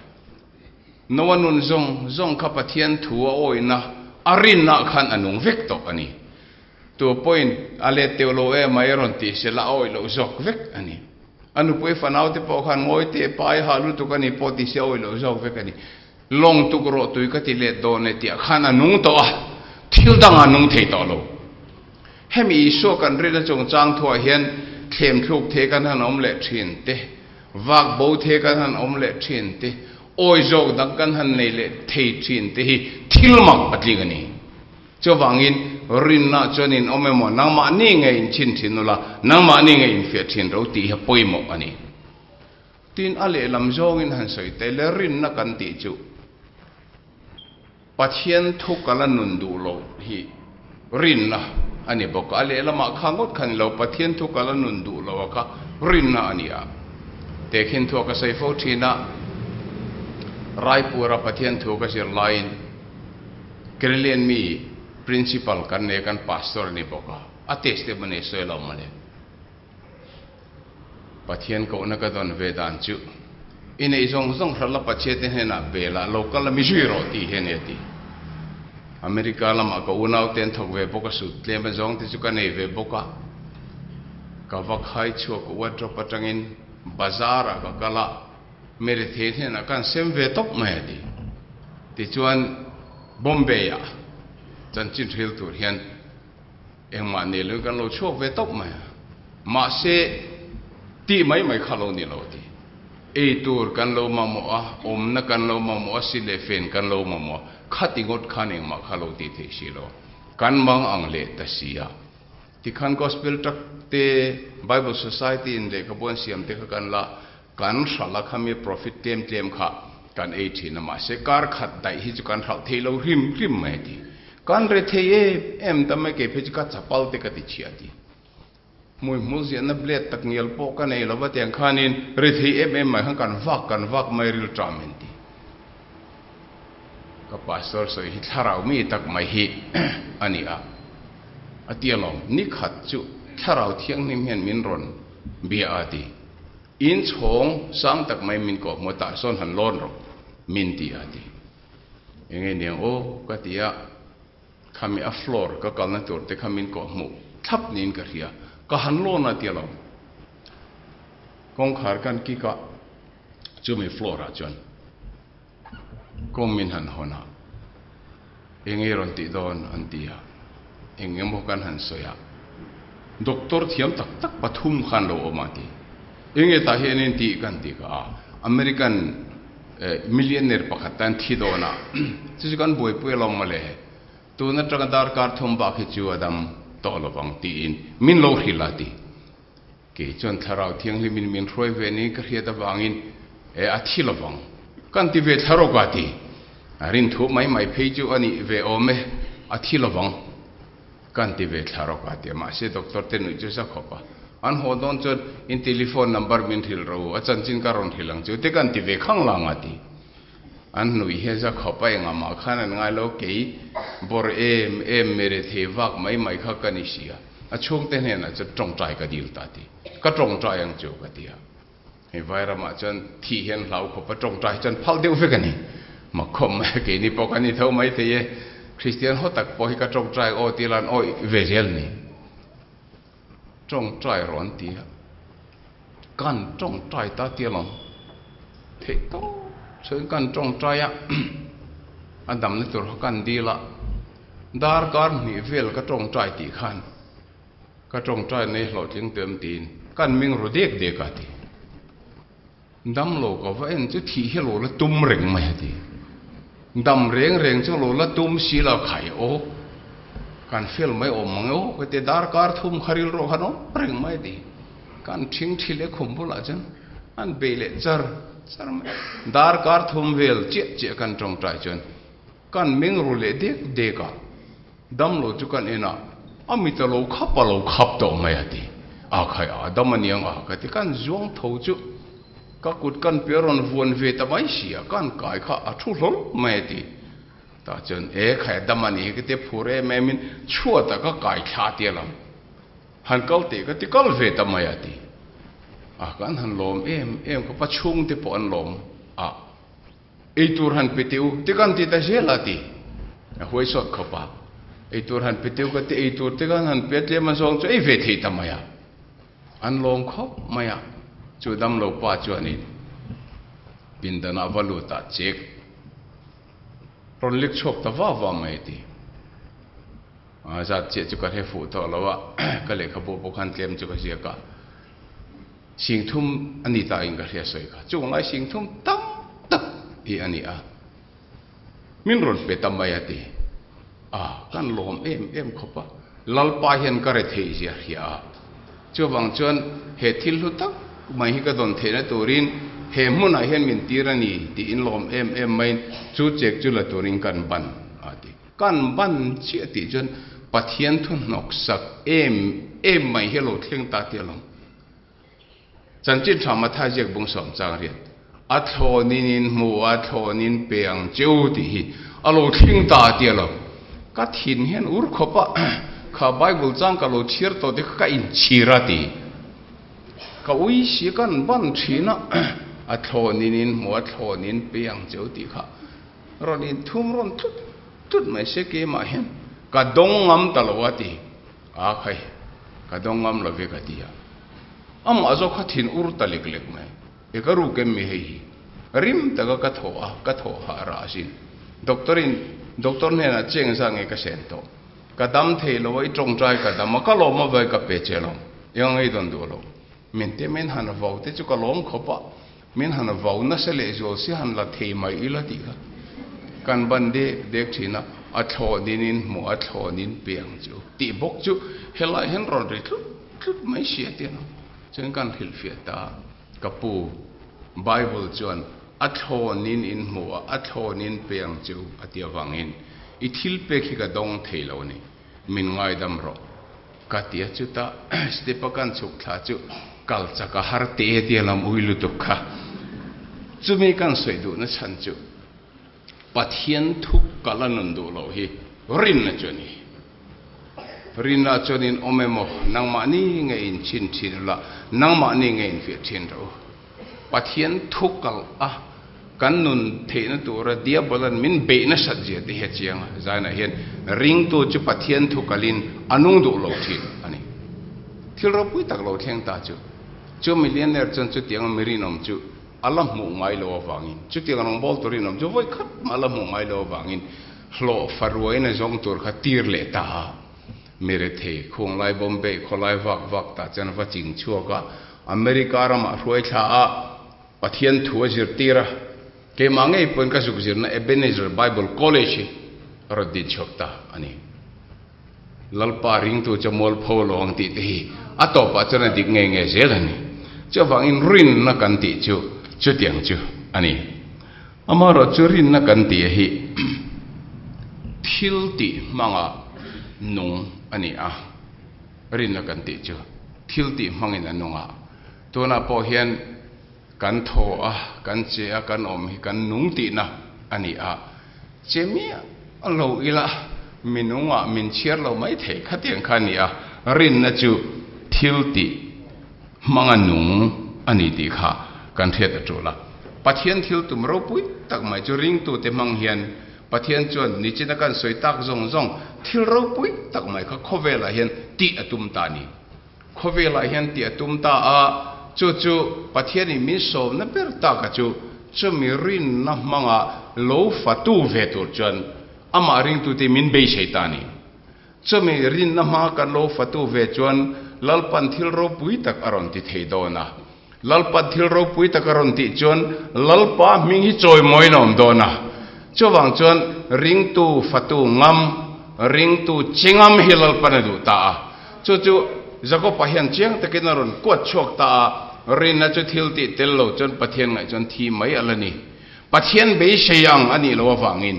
Noa nun zawng zawng kha Pathian thu a awihna a rinna khan a nung vek tawh a ni. Tu pawhin a let teuh lo em mai rawn tih se la a awih loh zawk vek a ni. A nupui fanau te pawh khan ngawi teh pai ha lutuk a ni pawh tih se a awih loh zawk vek a ni. Lawng tuk rawh tui ka ti let dawn e tih ah khan a nung tawh a, thil dang a nung thei tawh lo. Hemi Isua kan rinna chungchang thuah hian thlemthluk the kan han awm leh thin te, vak bo the kan han awm leh thin te, awi zawk dang kan han nei leh thei thin te hi thil mak a tling a ni. Chuvangin rinna chuan in awm emaw nangmahni nge in chhin thin ula, nangmahni nge in fiah thin ro tih hi a pawimawh a ni. Tin, a lehlam zawngin han sawi teh le, rinna kan tih chu Pathian thu kala nun duh loh hi rinna a ni bawk a, a lehlamah kha ngawt kha ni lo, Pathian thu kala nun duh loh a kha rinna a ni a. Tehkhin thua ka sawi fo thin a, Raipura Pathian thu ka zir laiin Kerelian mi Principal kan nei a, kan Pastor a ni bawk a, a testimony sawi lo mawle. Pathian kohna ka dawn ve dan chu i neih zawng zawng hral a Pathiate hnenah bel ah lo kal a mi zui rawh tih hi a ni a ti. America lamah ka unaute an thawk ve bawk a sut tlem a zawng te chu ka nei ve bawk a, ka va khai chhuak a wardrobe atangin bazar ah ka kal a, mi rethei hnenah ka han sem ve tawp mai a ti. Tichuan Bombay ah chanchin hril tur hian Engmah nei loin kan lo chhuak ve tawp mai a, mahse tih mai mai kha lo ni lo ti. Ei tur kan lo mamawh a, awmna kan lo mamawh a, si leh fen kan lo mamawh a, khati ngawt khan engmah kha lo tih theih si lo. Kan mang ang leh ta si a. Tikhan Gospel Tract te, Bible Society in lehkhabu an siam te kha kan la kan hralh a, khami profit tlem tlem kha kan ei thin a, mahse kar khat daih hi chu kan hralh thei lo hrim hrim mai a ti. Kan re thei em em ta mai kei phei chu ka chapal te ka ti chhia a ti. Hmui hmul ziahna blade tak ngial pawh ka nei lova tiang khanin re thei em em mai khan kan vak kan vak mai ril ṭam in ti. Ka pastor sawi hi thlarau mi tak mai hi a ni a, a ti alawm. Ni khat chu thlarau thianghlim hian min rawn bia a ti. In chhawng sang tak mai min kawh hmu a, tah sawn han lawn rawh min ti a ti. Enge niang aw ka ti a, khami a floor ka kalna tur te kha min kawh hmuh thlap niin ka hria, ka han lawn a ti alawm. Kawngkhar kan kik a, chumi floor ah chuan kawng min han hawn a, enge rawn tih dawn an ti a, eng emaw kan han sawi a, doctor thiam tak tak pathum khan lo awm a ti, enge tah hian in tih kan ti kha a, American millionaire pakhat tan thi dawn a, chu chu kan buaipui alawm mawle, tun atanga darkar thum bak hi chu a dam tawh lovang tiin min lo hrilh a ti. Kei chuan Thlarau Thianghlimin min hruai ve niin ka hriat avangin e a thi lovang kan ti ve thla rawk a ti. A rin thu mai mai phei chu a nih ve awm e, a thi lovang kan ti ve thla rawk a ti a. Mahse doctor te nuih chu za khawp a, an haw dawn chuan in telephone number min hrilh ro, a chanchin ka rawn hrilh ang chu te kan ti ve khang lang a ti. An nuih hi za khawp a, engah mah khan an ngai lo, kei bawr em em merethei vak mai mai kha ka ni si a. A chhungte hnenah chuan tawngtai ka dil ta ti. Ka tawngtai ang chu ka ti a. Hei vai ramah chuan thih hian hlau khawp a tawngtai chuan phal deuh vek a ni. Mak khawp mai a, keini pawh kan ni tho mai thei e. Kristian haw tak pawh hi ka tawngtai aw ti lan awih ve zel ni. Tawngtai rawh an ti a. Kan tawngtai ta ti alawm. Theih tawp chuan kan tawngtai a. A damna tur kha kan dil a, darkar hnih vel ka tawngtai tih khan ka tawngtai nei hlawhtling tawh em tiin kan ming ru dek dek a ti. Damlo ka va en chu thih hi lo la tum reng mai a ti. Dam reng reng chu lo la tum si lo khai aw, kan fel mai awm mang e aw ka ti darkar thum kha rilru khan awm reng mai a ti. Kan thing thi leh khum bulah chuan an bei leh char char mai. Darkar thum vel chiah chiah kan tawngtai chuan kan meng ru leh dek dek a, damlo chu kan en a, a mit a lo khap a lo khap tawh mai a ti. A khai a dam a niang a ka ti. Kan zuang tho chu ka kut kan pe rawn vuan ve ta mai si a, kan kai kha a thu hlawl mai a ti. Tah chuan e khai a dam a ni hi ka ti a, phur em em in chhuatah ka kai thla tia lam. Han kal teh ka ti kal ve ta mai a ti a, kan han lawm em em ka pa chhungte pawh an lawm a, eitur han pe teh u ti kan ti ta zel a ti, a huai sawt khawp a, eitur han pe teh u ka ti eitur te khan han pe a tlem a zawng chu ei ve thei ta mai a, an lawm khawp mai a, chu damlo pa chuanin pindanah va lut ah chek rawn lek chhuak ta va va mai a ti. A zat chiah chu ka hre fuh tawh lo a, ka lehkhabu pawh khan tlem chu ka ziak a, singthum a ni ta in ka hria sawi kha, chung lai singthum tam tak hi a ni a, min rawn pe ta mai a ti a, kan lawm em em khawp a, Lalpa hian ka retheih zia hria a, chuvang chuan he thil hlu tak mai hi ka dawn theihna turin he hmunah hian min tir a ni tiin lawm em em maiin chu chek chu la turin kan ban a ti. Kan ban chiah tih chuan Pathian thu hnawk sak em em mai hi a lo thleng ta tih a lawm. Chanchin tha Mathai ziak bung sawm chang riat, A thlawnin in hmu a, thlawnin pe ang che u tih hi a lo thleng ta tih a lawm. Ka thin hian ur khawp a, kha Bible chang ka lo chhiar tawh te kha ka inchhir a ti. Ka ui si kan ban thin a, a thlawnin in hmu a, thlawnin pe ang che u tih kha Rawn inthum rawn tlut tlut mai se keimah hian ka dawng ngam ta lo a ti. A khai, ka dawng ngam lo ve ka ti a. Amah zawk kha thin ur ta lek lek mai. E ka ruk em mi hei hi? Rim taka ka thaw a, ka thaw hah rah asin. Doctor in, doctor hnenah cheng zah nge ka sen tawh. Ka dam thei lo a, i tawngtai ka dam a, ka lawm a vai ka pe che lo. Eng ang ei dawn duh lo. Min te min han vau te chu ka lawm khawp a. Min han vau nasa leh zual si han la thei mai ila tih kha kan ban dek dek thin a, a thlawnin in hmuh a thlawnin piang chu tih bawk chu helai hian rawn ri tlut tlut mai si a tia chuan kan hrilhfiah ta ka pu Bible chuan a thlawnin in hmuh a a thlawnin piang chu a ti avangin i thil pek hi ka dawng thei lo a ni min ngaidam rawh. Ka ti a, chutah step a kan chhuk thla chu kal chak a har te tia lam ui lutuk kha. Chumi kan sawi duhna chhan chu Pathian thu kal a nun duh loh hi rinna chu a ni. Rinna chuan in awm emaw nangmahni nge in chhin thin ula, nangmahni nge in fiah thin rawh u. Pathian thu kal a kan nun theihna tura Diabolan min beih nasat zia te hi a chiang a, zainah hian ringtu chu Pathian thu kalin a nung duh lo thin a ni. Thil ropui tak lo thleng ta chu, chu millionaire chuan chutianga mi rinawm chu a la hmuh ngai lo avangin, chutiang rawngbawltu rinawm chu vawi khat mah a la hmuh ngai lo avangin hlawh faruaina zawng tur kha tir leh ta a. Mi rethei, khuanglai Bombay khawlai vak vak tah chuan va ching chhuak a, America ramah hruai thla a, Pathian thu a zirtir a, keimah ngei pawhin ka zuk zirna Ebenezer Bible College hi a rawn din chhuak ta a ni. Lalpa ringtu chu mualpho lo ang tih te hi a tawpah chuan a dik ngei ngei zel a ni. Chuvangin rinna kan tih chu chutiang chu a ni. Amaherawh chu rinna kan tih hi thil tih hmanga nung a ni a, rinna kan tih chu thil tih hmangin a nung a. Tunah pawh hian kan thaw a, kan che a, kan awm hi kan nung tihna a ni a. Che miah lo ila mi nungah min chhiar lo mai thei khatiang kha a ni a, rinna chu thil tih hmanga nung a ni tih kha kan hriat a tul a. Pathian thil tum ropui tak mai chu ringtute hmang hian Pathian chuan nichina kan sawi tak zawng zawng thil ropui tak mai kha khawvelah hian tih a tum ta a ni. Khawvelah hian tih a tum ta a, chu chu Pathianin min sawmna ber taka chu Chumi rinna hmanga lo fatu ve tur chuan amah ringtute min beisei ta a ni. Chumi rinna hmanga kan lo fatu ve chuan Lalpan thil ropui tak a rawn ti thei dawn a. Lalpan thil ropui tak a rawn tih chuan Lalpa hming hi chawimawiin a awm dawn a. Chuvang chuan ringtu fatu ngam, ringtu chi ngam hi Lalpan a duh ta a. Chu chu Jakob-a hian chiang takin a rawn kuat chhuak ta a, rinna chu thil tih tel lo chuan Pathian ngaih chuan thi mai a la ni. Pathian beisei ang a nih loh avangin.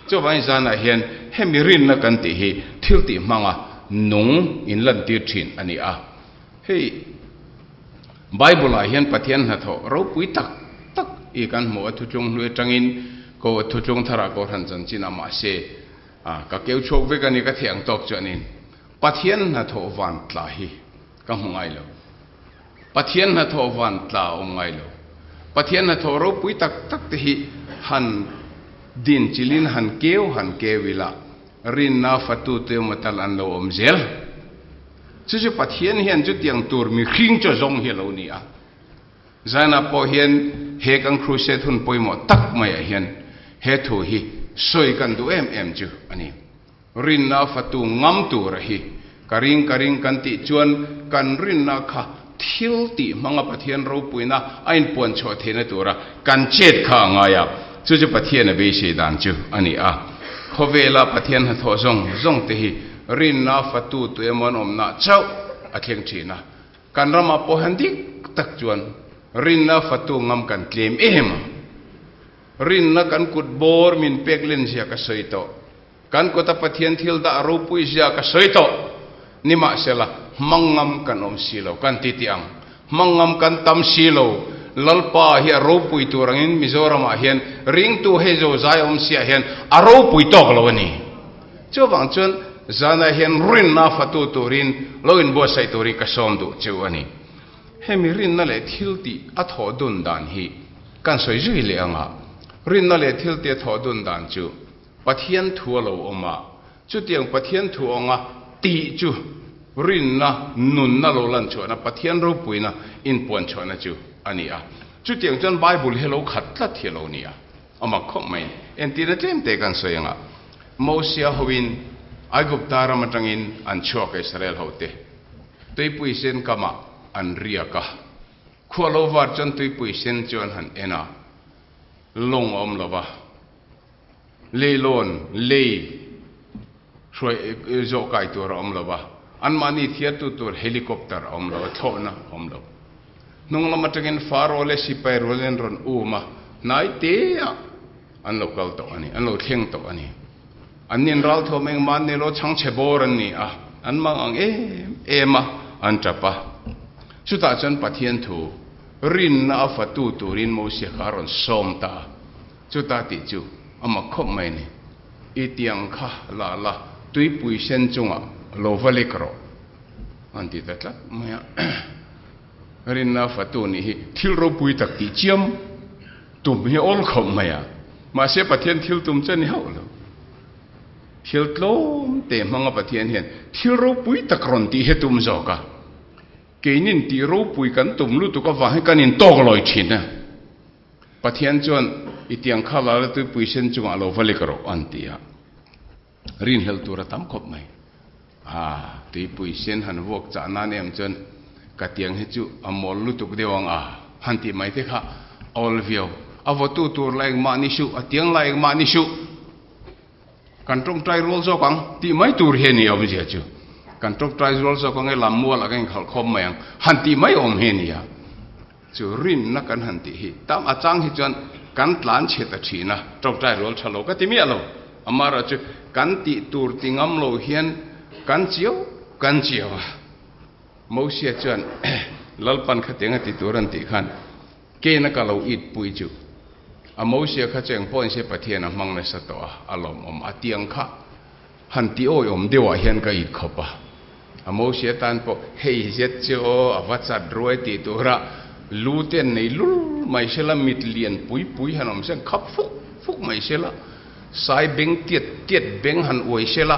Chuvangin zanah hian hemi rinna kan tih hi thil tih hmanga nung in lantir thin a ni a. Hei Bible-ah hian Pathian hnathawh ropui tak tak i kan hmuh a, thutlung hlui atangin ko thutlung tharah Kohhran chanchin a mahse ka keu chhuak vek a ni ka thei ang tawk chuanin Pathian hnathawh van tla hi ka hmu ngai lo. Pathian hnathawh van tla a awm ngai lo. Pathian hnathawh ropui tak tak te hi han din chilin han keu han keu ila rinna fatute emaw tal an lo awm zel. Chu chu Pathian hian chutiang tur mihring chaw zawng hi a lo ni a. Zainah pawh hian he kan crusade hun pawimawh tak maiah hian he thu hi sawi kan duh em em chu a ni. Rinna fatu ngam tura hi ka ring ka ring kan tih chuan kan rinna kha thil tih hmanga Pathian ropuina a inpuan chhuah theihna tura kan chet kha a ngai a, chu chu Pathian a beisei dan chu a ni a. Khawvela Pathian hnathawh zawng zawng te hi rinna fatu tu emaw an awmna chauh a thleng thin a. Kan ramah pawh hian dik tak chuan rinna fatu ngam kan tlem em a. Rinna kan kut bawr min pek len zia ka sawi tawh. Kan kuta Pathian thil dah ropui zia ka sawi tawh. Nimahsela, hmangngam kan awm si lo, kan ti tih ang. Hmangngam kan tam si lo. Lalpa hi a ropui tur angin Mizoramah hian ringtu hei zo zai awm siah hian a ropui tawk lo a ni. Chuvang chuan zanah hian rinna fatu turin lo inbuatsaih turin ka sawm duh chu a ni. Hemi rinna leh thil tih a thawh dun dan hi kan sawi zui leh ang a. Rinna leh thil tih a thawh dun dan chu Pathian thu a lo awm a, chutiang Pathian thu awnga tih chu rinna, nunna lo lan chhuahna, Pathian ropuina inpuan chhuahna chu a ni a. Chutiang chuan Bible hi a lo khat tlat hi a lo ni a, a mak khawp mai. Entirna tlem te kan sawi anga, Mosia hoin Aigupta ram atangin an chhuak a Israel hote tuipui sen kamah an riak a, khua lo var chuan tuipui sen chu an han en a, lawng a awm lo va. Leilawn, lei, hruai zawh kai tur a awm lo va, anmahni thiartu tur helicopter a awm lo a, thlawhna a awm lo. Hnung lam atangin Faro leh sipai rual in rawn um a, hnai teah an lo kal tawh a ni, an lo thleng tawh a ni. An nin ralthuam engmah an ni lo, chhangchhe bawr an ni a, an mang ang em em a, an tap a. Chutah chuan Pathian thu rinna a fatu turin Mosia kha a rawn sawm ta a. Chuta tih chu a mak khawp mai ni. I tiang kha la la tuipui sen chungah lo va lek rawh an ti ta tlat mai a. Rinna fatu nih hi thil ropui tak tih chiam tum hi awl khawp mai a. Mahse Pathian thil tum chu a ni hauh lo. Thil tlawm te hmanga Pathian hian thil ropui tak rawn tih hi a tum zawk a. Keinin tih ropui kan tum lutuk avang hi kan intawk lawi thin a. Pathian chuan, I tiang kha la la tuipui sen chungah lo va lek rawh, an ti a. Rinhlelh tur a tam khawp mai. Ah, tuipui sen han vuak chah nan em chuan ka tiang hi chu a mawl lutuk deuh ang a, han tih mai te kha a awl viau. A vawtu tur la engmah ni suh, a tiang la engmah ni suh. Kan tawngtai rual zawk ang tih mai tur hi a ni awmzia chu. Kan tawngtai rual zawk ang e, lammualah kan inkhalh khawm mai ang han tih mai awm hi a ni a. Chu rinna kan han tih hi tam a chang hi chuan kan tlan chhe ta thin a, tawngtai rual tha lo ka ti miah lo. Amaherawhchu chu kan tih tur ti ngam lo hian kan chiau kan chiau a. Mosia chuan Lalpan khatiang a ti tur an tih khan kena ka lo it pui chu a Mosia kha chu engpawhin se Pathian a hmang nasa tawh a, a lawmawm a tiang kha. Han ti awiawm deuhah hian ka it khawp a, a Mosia tan pawh hei zet chu aw a va chat ruai tih tura lu te an nei lul mai sela, mit lian pui pui han awm seng khap fuk fuk mai sela, sai beng tiat tiat beng han uai sela,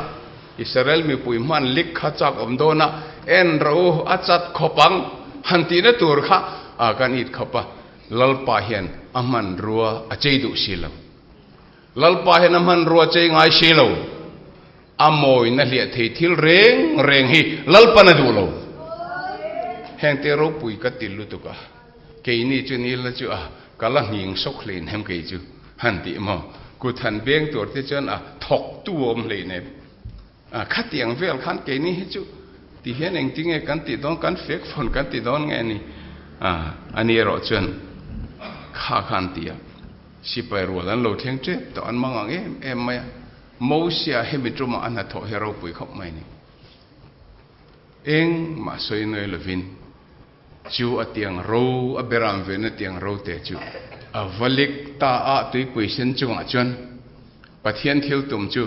Israel mipui hman lik kha chak awm dawn a, en rawh u a chat khawp ang han tihna tur kha a kan it khawp a. Lalpa hian a hmanrua a chei duh si lo. Lalpa hian a hmanrua a chei ngai si lo. A mawina hliah thei thil reng reng hi Lalpan a duh lo. Heng te ropui ka ti lutuk a, keini chu ni la chu a, ka la nghing sawk hlein hem kei chu han tih maw? Kut han beng tur te chuan a thawk tu awm hleinem. A, khatiang vel khan keini hi chu ti hian engtinge kan tih dawn, kan fek fawn kan ti dawn nge ni? A, ani erawh chuan kha kha an ti a, sipai rual an lo thleng tep tawh, an mang ang em em mai a. Mosia hemi tumah a hnathawh hi ropui khawp mai ni. Engmah sawi nawi lovin chu a tiang ro, a beram vena tiang ro te chu a va lek ta a, tuipui sen chungah chuan Pathian thil tum chu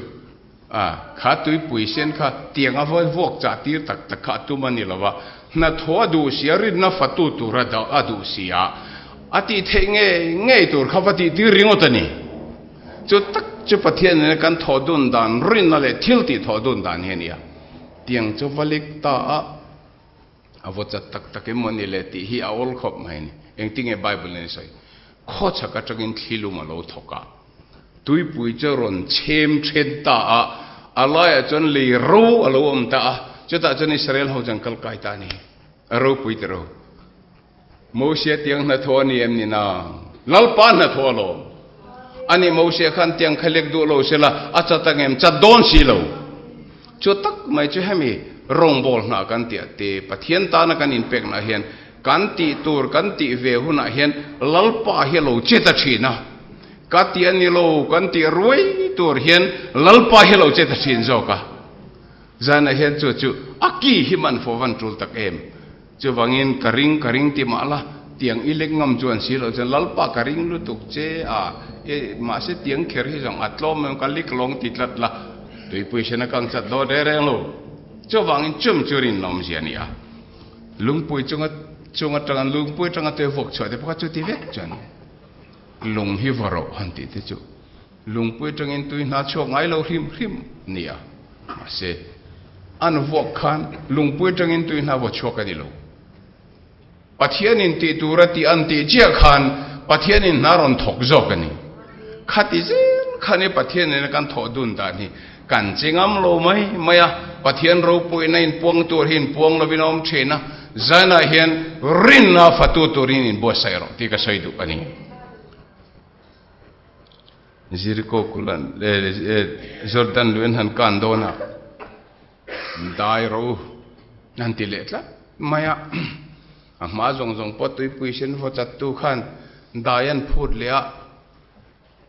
a, kha tuipui sen kha tiang a va vuak chah tir tak tak kha a tum a ni lo va, hnathawh a duh si a, rinna fatu tur a a duh si a, a tih theih ngei ngei tur kha va tih tir ringawt a ni. Chu tak chu Pathian nena kan thawh dun dan rinna leh thil tih thawh dun dan hi a ni a. Tiang chu va lek ta a, a vaw chat tak tak em maw ni le tih hi a awl khawp mai a ni. Engtinge Bible in a sawi? Khawchhak atangin thlilum a lo thawk a, tuipui chu a rawn chhem then ta a, a laiah chuan lei ro a lo awm ta a, chutah chuan Israel ho chuan kal kai ta a ni. A ropui tiro. Mosia tiang hnathawh a ni em ni nang? Lalpa hnathawh alawm. Ani Mosia khan tiang kha lek duh lo sela a chat ang em? Chat dawn si lo. Chu tak mai chu hemi rawngbâwl hna kan tih a te, Pathian tana kan inpekna hian kan tih tur kan tih ve hunah hian Lalpa hi a lo che ta thin a. Ka tih a ni lo, kan tih ruai tur hian Lalpa hi a lo che ta thin zawk a. Zanah hian chu chu a ki hi man fo van tul tak em? Chuvangin ka ring ka ring ti mah la, tiang i lek ngam chuan si loh chuan Lalpa ka ring lutuk che a, e mahse tiang kher hi zawng a tlawm em ka lik lawng ti tlat la, tuipui hrian a kang chat dawn reng reng lo. Chuvangin chum chu rinawm zia a ni a, lungpui chunga chung atanga lungpui atanga tui vuak chhuah te pawh kha chuti vek chuan lung hi va rawh han tih te chu Lungpui atangin tui hna chhuak ngai lo hrim hrim nia. Mahse, an vuak khan lungpui atangin tui hna vaw chhuak a ni lo. Pathianin tih tura tih an tih chiah khan Pathianin hna rawn thawk zawk a ni. Khati zel khan i Pathianin a kan thawh dun dan hi kan che ngam lo mai mai a, Pathian ropuina inpuang tur hi inpuang lovin a awm thin a, zanah hian rinna fatu turin inbuatsaih rawh tih ka sawi duh a ni. Jericho kulan Jordan luin han kan dawn a, dai ro an ti leh tlat mai a. A hma zawng zawng pawh tuipui sen vaw chattu khan dai an phut leh a,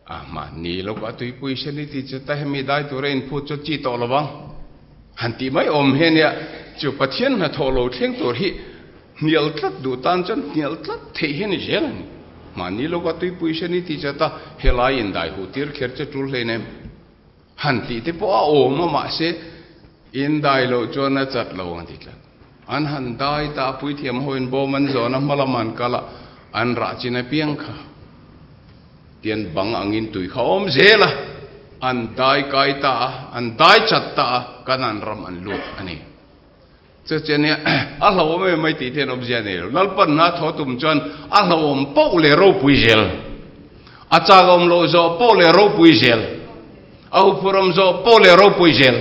a hma ni lo a tuipui sen i ti chu ta hemi dai tura inphut chu chi tawh lo vang han tih mai awm hi ania. Chu Pathian hnathawh lo thleng tur hi Hnial tlat duh tan chuan hnial tlat theih hi a ni zel a ni. Mahni lova tuipui hrian i ti chat a, helai indai huh tir kher che tul hlein em? Han tih te pawh a awm a, mahse indai loh chuan a chat lo ang ti tlat. An han dai ta a, puithiam hoin bawm an zawn a, hma lam an kal a, an rah chin apiang kha tian bang angin tui kha awm zel a, an dai kai ta a, an dai chat ta a, Kanan ram an lut a ni. Chu chu ania, a hlauhawm em mai tih te hian awmzia a nei lo. Lalpan hna thaw tum chuan a hlauhawm poh leh ropui zel. A chak awm loh zawh poh leh ropui zel. A huphur awm zawh poh leh ropui zel.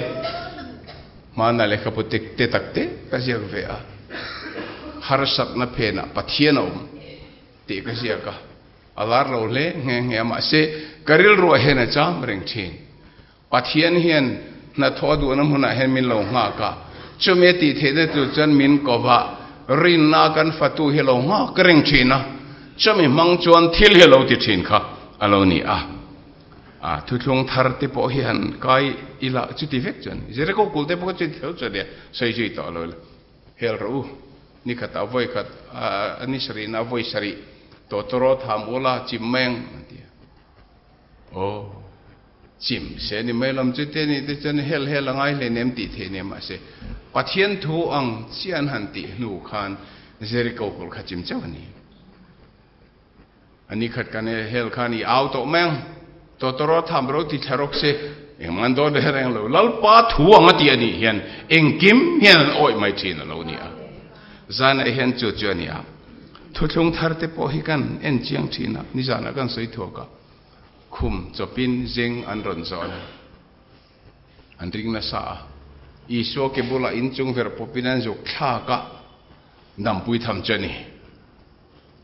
Hmana lehkhabu te te tak te ka ziak ve a, harsatna phenah Pathian a awm tih ka ziak a, a lar lo hle nghe nghe a, mahse ka rilruah hian a cham reng thin. Pathian hian hnathawh a duhna hmunah hian min lo nghak a, chumi a tih theihna tur chuan min ko va, rinna kan fatu hi lo nghak reng thin a, chumi hmang chuan thil hi a lo ti thin kha a lo ni a. A thuthlung thar te pawh hi han kai ila chuti vek chuan Jericho kul te pawh kha chuti tho chuan nia sawi zui tawh lo ila hel rawh u, ni khatah vawi khat a ni sarihna vawi sarih tawtawraw tham ula chim mai ang an ti a. Aw. Chim se ni mai lam chu te ni te chuan hel hel a ngai hleinem tih theih nia mahse Pathian thu ang chiah an han tih hnu khan Jericho kawr kha chim chauh a ni. A ni khat kan hel khan i au tawh mai ang Totoro tham ro ti thla rawk se engmah an dawn reng reng lo Lalpa thu ang a tih a nih hian engkim hian an awih mai thin a lo ni a. Zanah hian chu chu a ni a. Thuthlung thar te pawh hi kan en chiang thin a, nizanah kan sawi thuak a, khum chawpin zeng an rawn zawn a, an ring nasa a, Isua ke bulah inchung ver pawpin an zuk thlak a, dampui tham chu a ni.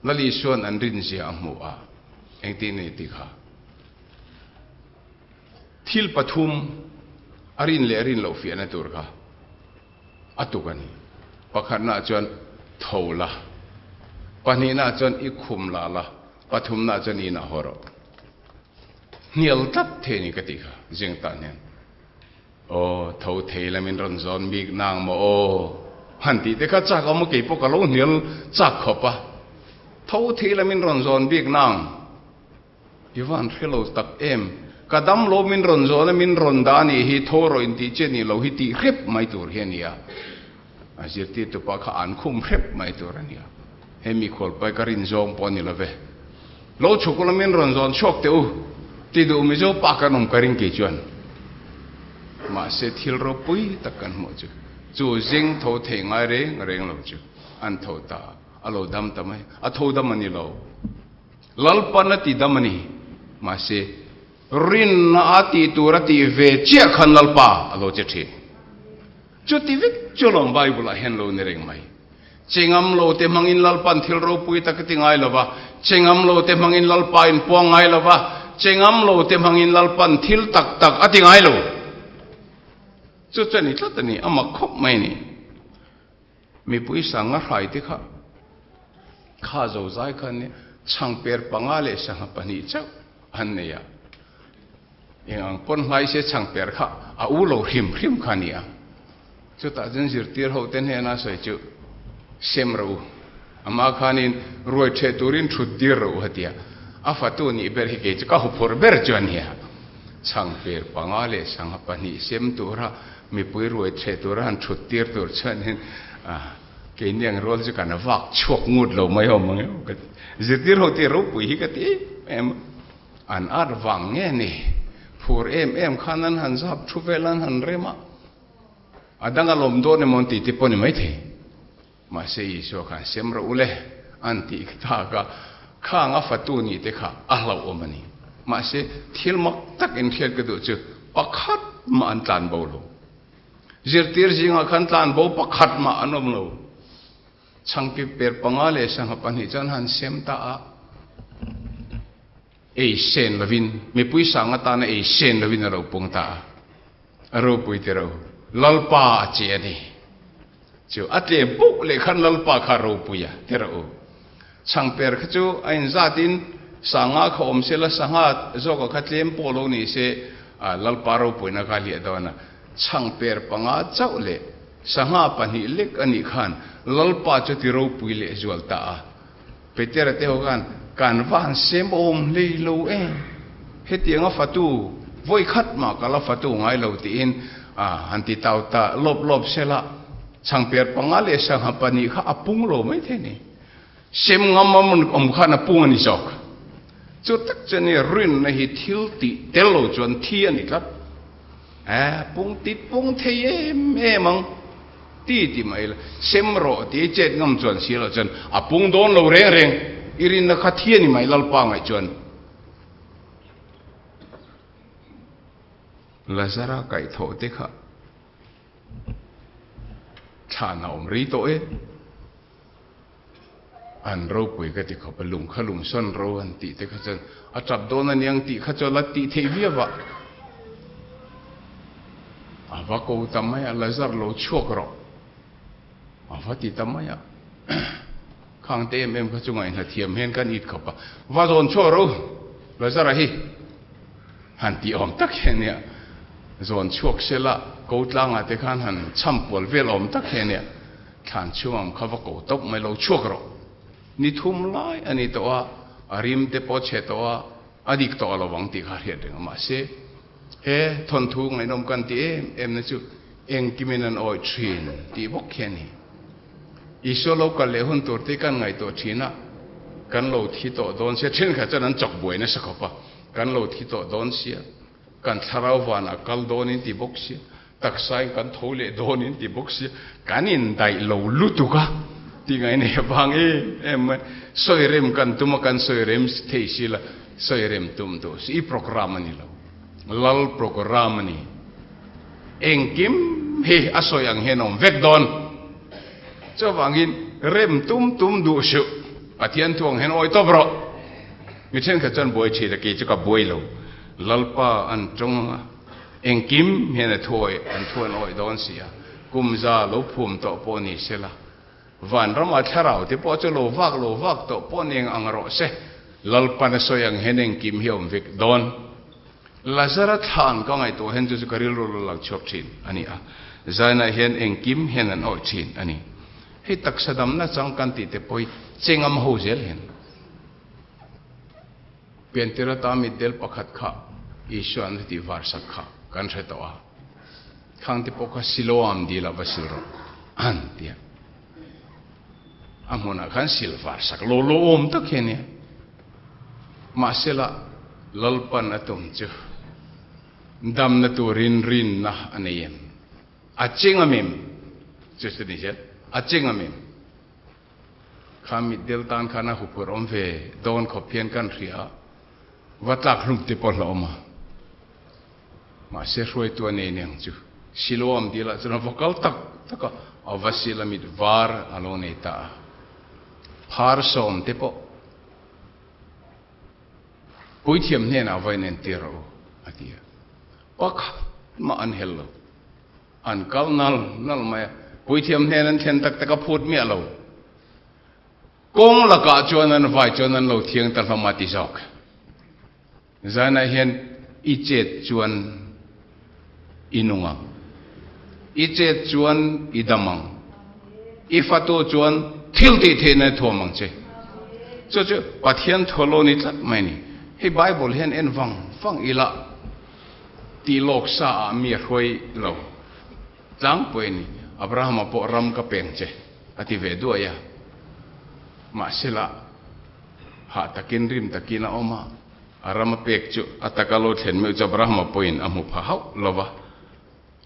Lal Isua'n an rinzia a hmu a, engtin nge ti kha? Thil pathum a rin leh a rin loh fiahna tur kha a tuk a ni. Pakhatnaah chuan tho la, pahnihnaah chuan i khum la la, pathumnaah chuan i inah haw rawh. Hnial tlat thei a ni ka tih kha zing tan hian. Aw, tho thei la min rawn zawn bik nang maw aw? Han tih te kha chak awm a, kei pawh ka lo hnial chak khawp a. Tho thei la min rawn zawn bik nang. I van hre lo tak em? Ka dam lo min rawn zawn a, min rawn dah a nih hi, tho rawh intih che nih lo hi tih hrep mai tur hi a nia. A zirtirtu pa kha an khum hrep mai tur a nia. He mi khualpai ka rin zawng pawh a ni lo ve. Lo chhuk ula min rawn zawn chhuak teh u, ti duh Mizo pa kan awm ka ring kei chuan. Mahse thil ropui tak kan hmuh chu, chu zing tho thei ngai reng reng lo chu an tho ta a, a lo dam ta mai. A tho dam a ni lo. Lalpan a ti dam a ni. Mahse, rinna a tih tur a tih ve chiah khan Lalpa a lo che thin. Chuti vek chu lawm Bible ah hian lo ni reng mai. Chengam lo te hmangin Lalpan thil ropui tak a ti ngai lo va, chengam lo te hmangin Lalpa in puang ngai lo va, chengam lo te hmangin Lalpan thil tak tak a ti ngai lo. Chu chu a ni tlat a ni, a mak khawp mai a ni. Mipui sanga hrai te kha kha zozai kha nia chhangper panga leh sangha pahnih chauh an nei a, eng ang pawn hlai se chhangper kha a u lo hrim hrim kha a ni a. Chutah chuan zirtir ho te hnena sawi chu sem rawh u, amah khanin ruai ṭheh turin ṭhut tir rawh u a ti a, a fatu nih ber hi kei chu ka huphurh ber chu a ni a. Chhangper panga leh sangha pahnih sem tura Mipui ruai thleh tura han thut tir tur chuanin keini ang rual chu kan vak chhuak ngut lo mai awm ang emaw ka ti. Zirtir ho tih ropui hi ka ti em em a, an at vang nge ni? Phur em em khan an han zap thu vel an han rem a, a dang a lawm dawn emaw an tih te pawh a ni maithei. Mahse Isua khan sem rawh u le an tih tak a, khang a fatu nih te kha a hlauhawm a ni. Mahse thil mak tak in hriat ka duh chu pakhat mah an tlan bo lo. Zirtir zingah khan tlan bo pakhat mah an awm lo. Changpi per panga leh sangha pahnih chuan han sem ta a, ei sen lovin, mipui sang atana ei sen lovin a lo pung ta a. A ropui ti ro, Lalpa a che a ni. Chu a tlem poh leh khan Lalpa kha ropui a ti rawh u. Chhangper kha chu a inzatin sanga kha awm sela sangha zawka kha tlem pawh lo ni se Lalpa ropuina kha a hliah dawn a. Chhangper panga chauh leh sangha pahnih lek a nih khan Lalpa chu ti ropui leh zual ta a. Petera te ho khan kan va han sem awm hlei lo em, hetianga fatu vawi khat mah ka la fatu ngai lo tiin han ti tau ta lawp lawp sela, chhangper panga leh sangha pahnih kha a pung lo mai thei ni. Sem ngam a awm khan a pung a ni zawk. Chu tak chuan i rinna hi thil tih tel lo chuan thi a ni tlat. Pung ti pung thei em em ang. Ti ti mai la, sem rawh ti chet ngam chuan si loh chuan a pung dawn lo reng reng, i rinna kha thi a ni mai Lalpa ngaih chuan. Lazara kaihthawh te kha thlan a awm rei tawh e. An ropui ka ti khawp a, lung kha lung sawn ro an tih te kha chuan a tap dawn a niang tih kha chuan la tih theih viau a. A va ko ta mai a, Lazar lo chhuak rawh a va ti ta mai a. Khang te em em kha chu ngaihna thiam hian kan it khawp a, va zawn chhuak rawh u Lazara hi han tih awm tak hi a nia. Zawn chhuak sela ko tlangah te khan han chhampual vel awm tak hi a nia. Thlan chhungam kha va ko tawp mai lo chhuak rawh. Ni thum lai a ni tawh a, a rim te pawh chhe tawh a, a dik tawh lo vang tih kha a hriat reng a. Mahse, he thawnthu ngaihnawm kan ti em em na chu engkimin an awih thin tih bawk hi a ni. Isua lo kal leh hun tur te kan ngaihtuah thin a, kan lo thi tawh dawn sia, thenkhat chuan an chawk buai nasa khawp a, kan lo thi tawh dawn sia, kan thlarau vanah kal dawnin ti bawk sia, Taksain kan tho leh dawn in ti bawk sia, kan indaih lo lutuk a. Ti ngai nei avang em em mai. Sawi rem kan tum a, kan sawi rem thei si la, sawi rem tum duh si. I programme a ni lo. Lal programme a ni. Engkim hi a sawi ang hian a awm vek dawn. Chuvangin rem tum tum duh suh. Pathian thu ang hian awi tawp rawh. Mi thenkhat chuan buai thin a, kei chu ka buai lo. Lalpa an tawng ang a, engkim hian a thu awi, an thu an awi dawn si a. Kum za lo phum tawh pawh ni se la, vanrama thlarau te pawh chu lo vak lo vak tawh pawh ni ang rawh se. Lalpan a sawi ang hian engkim hi a awm vek dawn. Lazara thlan ka ngaihtuah hian chu chu ka rilru lo lang chhuak thin a ni a, zainah hian engkim hian an awih thin a ni. Hei taksa damna chang kan tih te pawh hi chengam ho zel hian piantir ata mitdel pakhat kha Isua an tih var sak kha kan hre tawh a, khang te pawh kha Siloam dil ah va sil rawh an ti a, a hmunah khan sil var sak lo lo awm tak hi a nia. Mahsela, Lalpan a tum chu damna turin rinna a nei em? A ching am em? Chu chu ni zel, a ching am em? Kha mitdel tan khan a huphurh awm ve dawn khawp hian kan hria a, va tlak hlum te pawh hlauhawm a. Mahse hruaitu a nei aniang chu Siloam dilah chuan a va kal tak tak a, a va sil a mit var a lo nei ta a. Phar sawm te pawh Puithiam hnenah va inentir rawh u, a ti a. Pakhat mah an hel lo. An kal nal nal mai a. Puithiam hnen an thlen tak tak a phut miah lo. Kawng lakah chuan an vai chuan an lo thiang ta hlawm a ti zawk. Zanah hian i chet chuan i nung ang. I chet chuan i dam ang. I fatu chuan thil tih theihna i thuam ang che. Chu chu Pathian thu lo ni tlat mai a ni. Hei Bible hian en vang vang ila tih lawk sa ah mi a hruai lo tlangpui a ni. Abrahama pawh ram ka peng che a ti ve duai a. Mahsela hah takin rim takin a awm a. A ram a pek chu a taka lo thlen meuh chu Abrahama pawhin a hmu pha hauh lo va,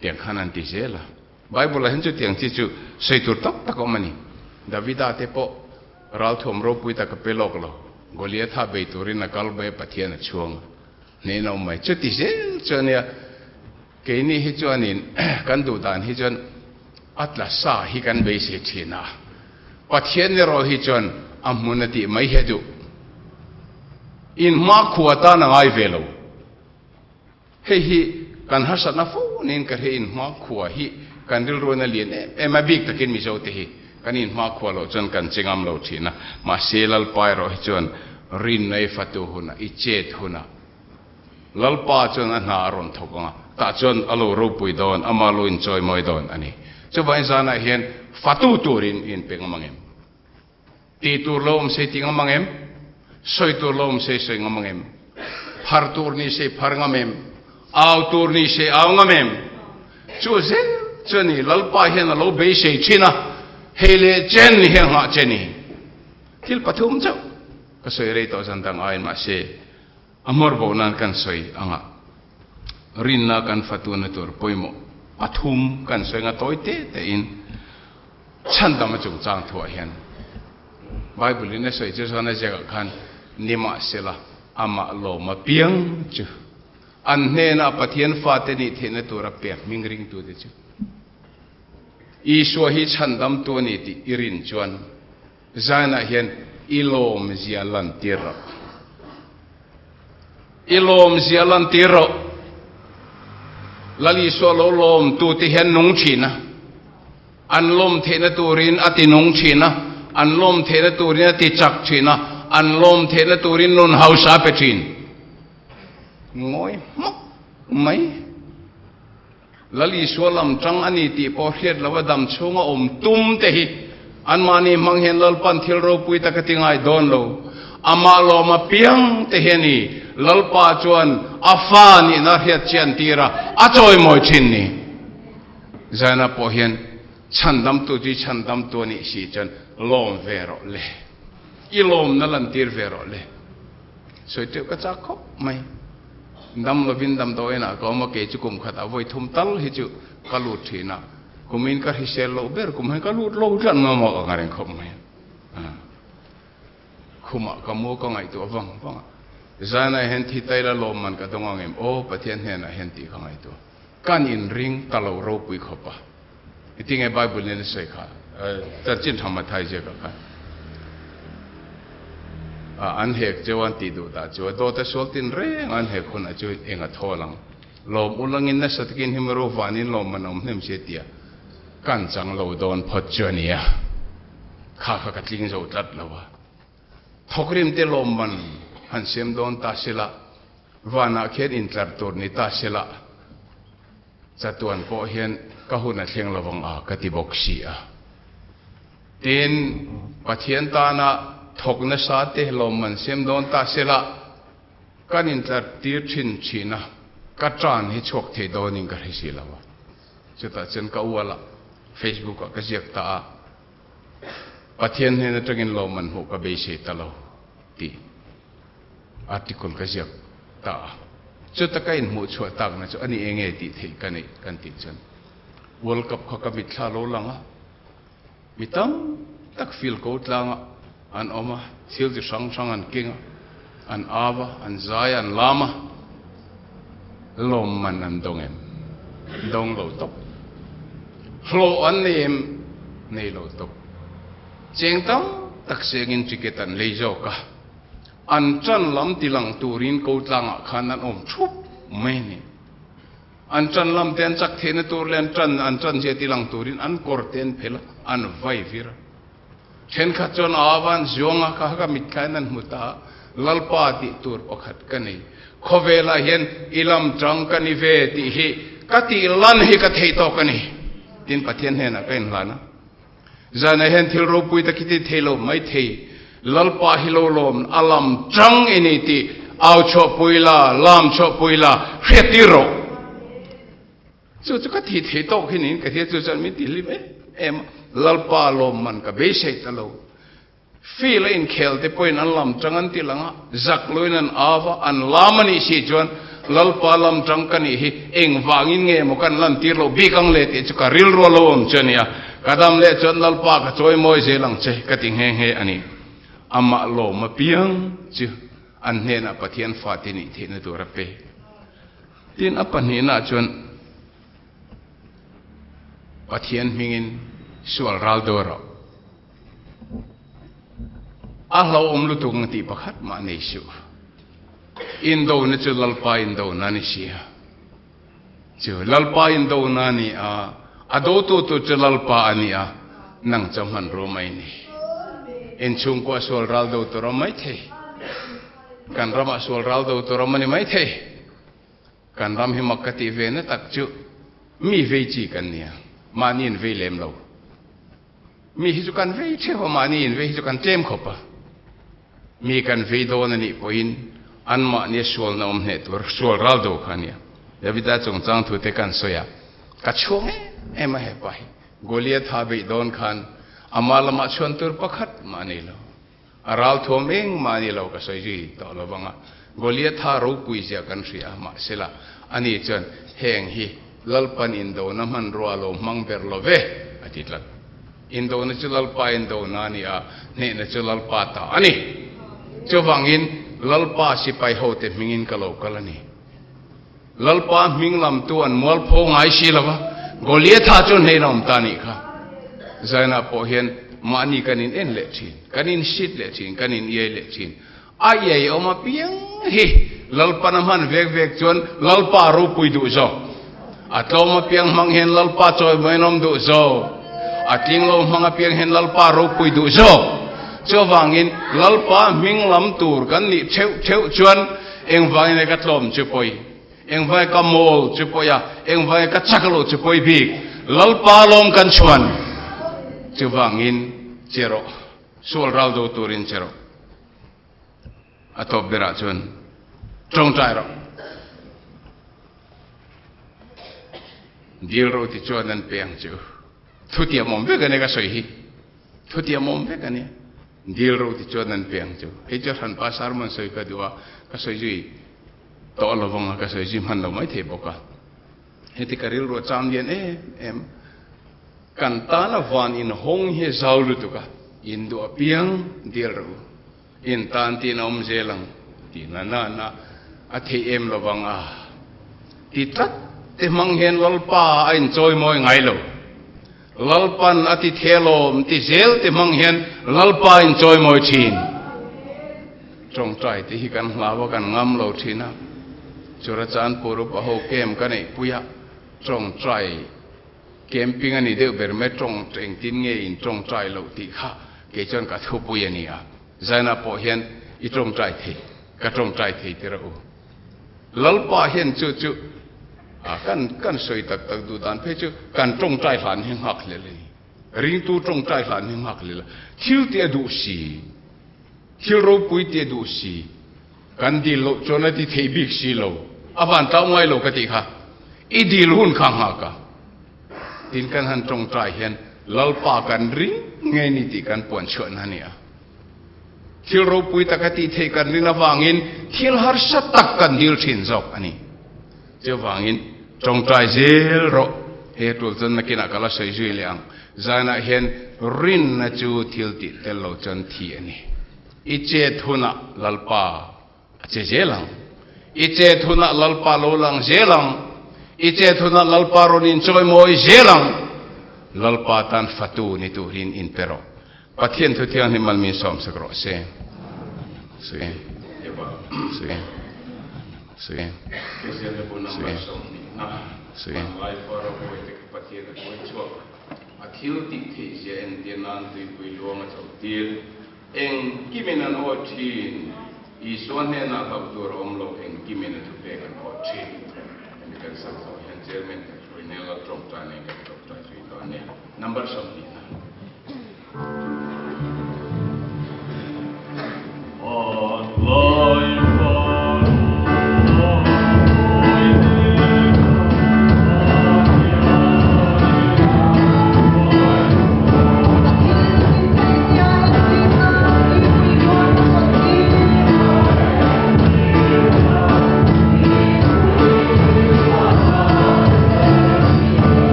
tiang khan an ti zel a. Bible-ah hian chutiang chi chu sawi tur tak tak a awm a ni. Davida te pawh ralthuam ropui tak a pe lawk lo. Goliatha bei turin a kal mai a, Pathian a chhuang a, hnehin a awm mai. Chuti zel chu a nia, keini hi chuanin kan duh dan hi chuan a tla sa hi kan beisei thin a, Pathian erawh hi chuan a hmun a tih mai hi a duh. In hmakhua tan a ngai ve lo. Hei hi kan harsatna fo niin ka hria in hmakhua hi kan rilruan a lian em em a, bik takin Mizo te hi kan in hmakhua loh chuan kan che ngam lo thin a, mahse Lalpa erawh hi chuan rinna i fatu hunah, i chet hunah Lalpa chuan a hna a rawn thawk ang a, tah chuan a lo ropui dawn, ama lo inchawi mawi dawn a ni. Chuvangin zanah hian fatu turin i inpe ngam ang em? Ti tur lo awm sei ti ngam ang em? Sawi tur lo awm sei sawi ngam ang em? Phar tur ni sei phar ngam em? Au tur ni sei au ngam em? Chu zel chu a ni, Lalpa hian a lo beisei thin a, hei leh chen ni hi a nghah che ni. Thil pathum chauh ka sawi rei tawh zan dang aiin mahse, A hmawr bo nan kan sawi anga rinna kan fatuna tur pawimawh pathum kan sawi anga tawi te te in chhandam a chungchang thuah hian Bible in a sawi chu chuan a ziakah khan nimahsela amah lawm a piang chu an hnena Pathian fate nih theihna tura pek hming ringtute chu Isua hi chhandamtu a ni tih i rin chuan Zainah hian i lawmzia lantir rawh. I lawmzia lantir rawh. Lal Isua lo lawmtu te hian nung thin a. An lawm theihna turin a ti nung thin a. An lawm theihna turin a ti chak thin a. An lawm theihna turin nun hausa a pe thin. Ngawi hmak mai. Lal Isua lam tang a ni tih pawh hriat lo a dam chhunga awm tum te hi anmahni hmang hian Lalpan thil ropui tak a ti ngai dawn lo. Amah lawm apiang te hi a ni. Lalpa chuan a fa nihna hriat chian tir a, a chawimawi thin ni. Zaina pawh hian chhandamtu chu i chhandamtu a nih si chuan lawm ve rawh le. I lawmna lantir ve rawh le. Sawi teuh ka chak khawp mai. Dam lovin damdawiinah ka awm a, kei chu kum khatah vawi thum tal hi chu ka lut thin a. Kumin ka hrisel loh ber kum hian ka lut lo tlat mai maw ka ngareng khawp mai a. Khumah ka mu ka ngaihtuah vang vang a. Zanah hian thi taila lawmman ka dawng ang em? Aw Pathian hnenah hian tih ka ngaihtuah. Kan inring ta lo ropui khawp a. Engtinge Bible in a sawi kha? Chanchin tha Mathai ziakah khan an hek cheu an tih duh dah chu a dawt a sual tin reng an hek hunah chu eng a thawl ang. Lawm ulangin nasa takin him ro vanin lawmman a awm hnem si a tia kan chang lo dawn phawt chu a nia. Kha kha ka tling zo tlat lo a. Thawkrim te lawmman han siam dawn ta sela vanah khian intlar tur ni ta sela chatuan pawh hian ka hun a thleng lovang a ka ti bawk si a. Tin, Pathian tana thawk nasa te lawmman siam dawn ta sela kan intlar tir thin thin a, ka tan hi chhuak thei dawnin ka hre si lo a. Chutah chuan ka ual a, Facebook ah ka ziak ta a, Pathian hnen atangin lawmman hmuh ka beisei ta lo tih article ka ziak ta a. Chuta ka inhmuh chhuah takna chu a ni eng nge tih theih ka neih kan tih chuan World Cup kha ka mitthla lo lang a, mi tam tak field ko tlangah an awm a, thil chi hrang hrang an keng a, an au a, an zai a, an lam a, lawmman an dawng em? Dawng lo tawp. Hlawh an nei em? Nei lo tawp. Cheng tam tak sengin ticket an lei zawk a, an tan lam tilang turin ko tlangah khan an awm thup mai a ni. An tan lam te an chak theihna tur leh an tan an tan zia tilang turin an kawr te an phel a, an vai vir a. Thenkhat chuan a van zuang a, kha ka mitthlain an hmu ta a, Lalpa tih tur pakhat ka nei. Khawvelah hian i lam tang ka ni ve tih hi ka tih lan hi ka theih tawk a ni. Tin Pathian hnenah ka inhlan a. Zanah hian thil ropui tak hi ti thei lo mai thei. Lalpa hi lo lawm a lam tang i ni tih au chhuahpui la, lam chhuahpui la, hriat tir rawh. Chu chu ka thi thei tawk hi niin ka hria, chu chuan min ti hlim em em a. Lalpa lawmman ka beisei ta lo. Field a inkhel te pawhin an lam tang an ti lang a, zak loin an au a, an lam a nih si chuan Lalpa lam tang ka nih hi engvangin nge maw kan lan tir loh bik ang le tih chu ka rilru a lo awm chu a ni a. Ka dam leh chuan Lalpa ka chawi mawi zel ang che ka ti nghe nghe a ni. Amah lawm apiang chu an hnenah Pathian fate nih theihna tur a pe. Tin a pahnihnaah chuan Pathian hmingin sual ral dawr rawh. A hlauhawm lutuk ang tih pakhat mah nei suh. Indona chu Lalpa indona a ni si a. Chu Lalpa indona a ni a, a dotu tur chu Lalpa a ni a, nang chu hmanrua mai ni. Inchhungkua sual ral do tur a awm mai thei. Kan ramah sual ral do tur a awm a ni mai thei. Kan ram hi mak ka tih ve na tak chu mi vei chi kan nia, mahni in vei lem lo. Mi hi chu kan vei theuh a, mahni in vei hi chu kan tlem khawp a. Mi kan vei dawn a nih pawhin anmahnia sualna awm hneh tur sual ral do kha a nia. Davida chungchang thu te kan sawi a, ka chhuang em em a hepa hi. Goliath ha beih dawn khan ama lamah chhuan tur pakhat mah a nei lo. A ral thuam engmah a ni lo ka sawi zui tawh lo vang a. Goliath ha ropui zia kan hria a, mahsela ani chuan heng hi Lalpan indona hmanrua lo hmang ber lo ve a ti tlat. Indona chu Lalpa indona a ni a, hnehna chu Lalpa ta a ni. Chuvangin Lalpa sipai hote hmingin ka lo kal a ni. Lalpa hming lamtu an mualpho ngai si lo va, Goliatha chu hnehna awm ta nih kha. Zainah pawh hian mahni kan in en leh thin, kan in sit leh thin, kan in iai leh thin. A iai awm apiang hi Lalpan a hman vek vek chuan Lalpa ropui duh zawk. A tlawm apiang hmang hian Lalpa chawimawiin awm duh zawk. A tling lo hmang apiang hian Lalpa ropui duh zawk. Chuvangin Lalpa hming lam tur kan nih theuh theuh chuan Engvangin nge ka tlawm chu pawi? Engvangin ka mawl chu pawi a? Engvangin ka chak loh chu pawi bik? Lalpa lawm kan chhuan. Chuvangin che rawh. Sual ral do turin che rawh. A tawp berah chuan tawngtai rawh. Dil ro ti chuan an pe ang chu. Thutiam awm vek a ni ka sawi hi. Thutiam awm vek a nia. Dil ro ti chuan an pe ang chu. Hei chu hranpa sermon sawi ka duh a, ka sawi zui tawh lo vang a, ka sawi zui hman lo mai thei bawk a. Heti ka rilru a cham lian em em. Kan tana van inhawng hi a zau lutuk a, in duh apiang dil rawh u. In tan tiin a awm zel ang tih na na na a theih em lovang a ti tlat te hmang hian Lalpa a inchawi mawi ngai lo. Lalpan a ti thelawm ti zel te hmang hian Lalpa a inchawi mawi thin. Tawngtai te hi kan hlau a kan ngam lo thin a, Churachandpur upa ho camp ka neihpui a, tawngtai Camping a ni deuh ber mai, tawng engtin nge in tawngtai loh tih kha kei chuan ka thupui a ni a, Zaina pawh hian i tawngtai thei, ka tawngtai thei tir a u. Lalpa hian chu chu a kan kan sawi tak tak duh dan phei chu kan tawngtai hlan hi nghak hlel a ni. Ringtu tawngtai hlan hi nghak hlel a, thil tih a duh si, thil ropui tih a duh si, Kan dil loh chuan a ti thei bik si lo, a van tlau ngai lo ka tih kha. I dil hun kha nghak a. Tin kan han tawngtai hian Lalpa kan ring ngei ni tih kan puan chhuahna a ni a. Thil ropui tak a tih theih kan rin avangin thil harsa tak kan dil thin zawk a ni. Chuvangin tawngtai zel rawh. He tul chuan nakinah ka la sawi zui leh ang. Zanah hian rinna chu thil tih tel lo chuan thi a ni. I chet hunah Lalpa a che zel ang. I chet hunah Lalpa lo lang zel ang. I chet hunah Lalpa rawn inchawimawi zel ang. Lalpa tan fatu ni turin inpe rawh. Pathian thu thianghlim mal min sawmsak rawh se. Se. Se. Se. Se. A thil tih theih zia entir nan tuipui luang a chauh tir. Engkimin an awih thin. Isua hnenah hlauh tur a awm lo, engkimin a thupek an awih thin. Hemi kan sak zawh hian Chairman kan hruai nel a tawngtai nen kan tawngtai zui tawh a ni. Number 20 na.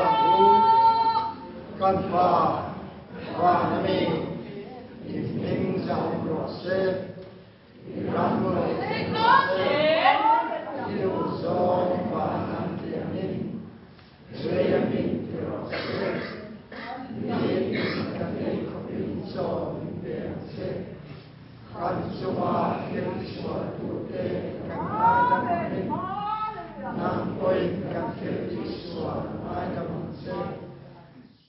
ang u. Kan Pa, van a mi, i hming zahawm rawh se, i ram lo thleng rawh se, i duhzawng van an ti angin rei a min ti rawh se. Nitin kan ei khawpin chaw min pe ang che. Kan chunga thil tisualtute kan ngaidam angin, nang pawhin kan thil tisual ngaidam ang che.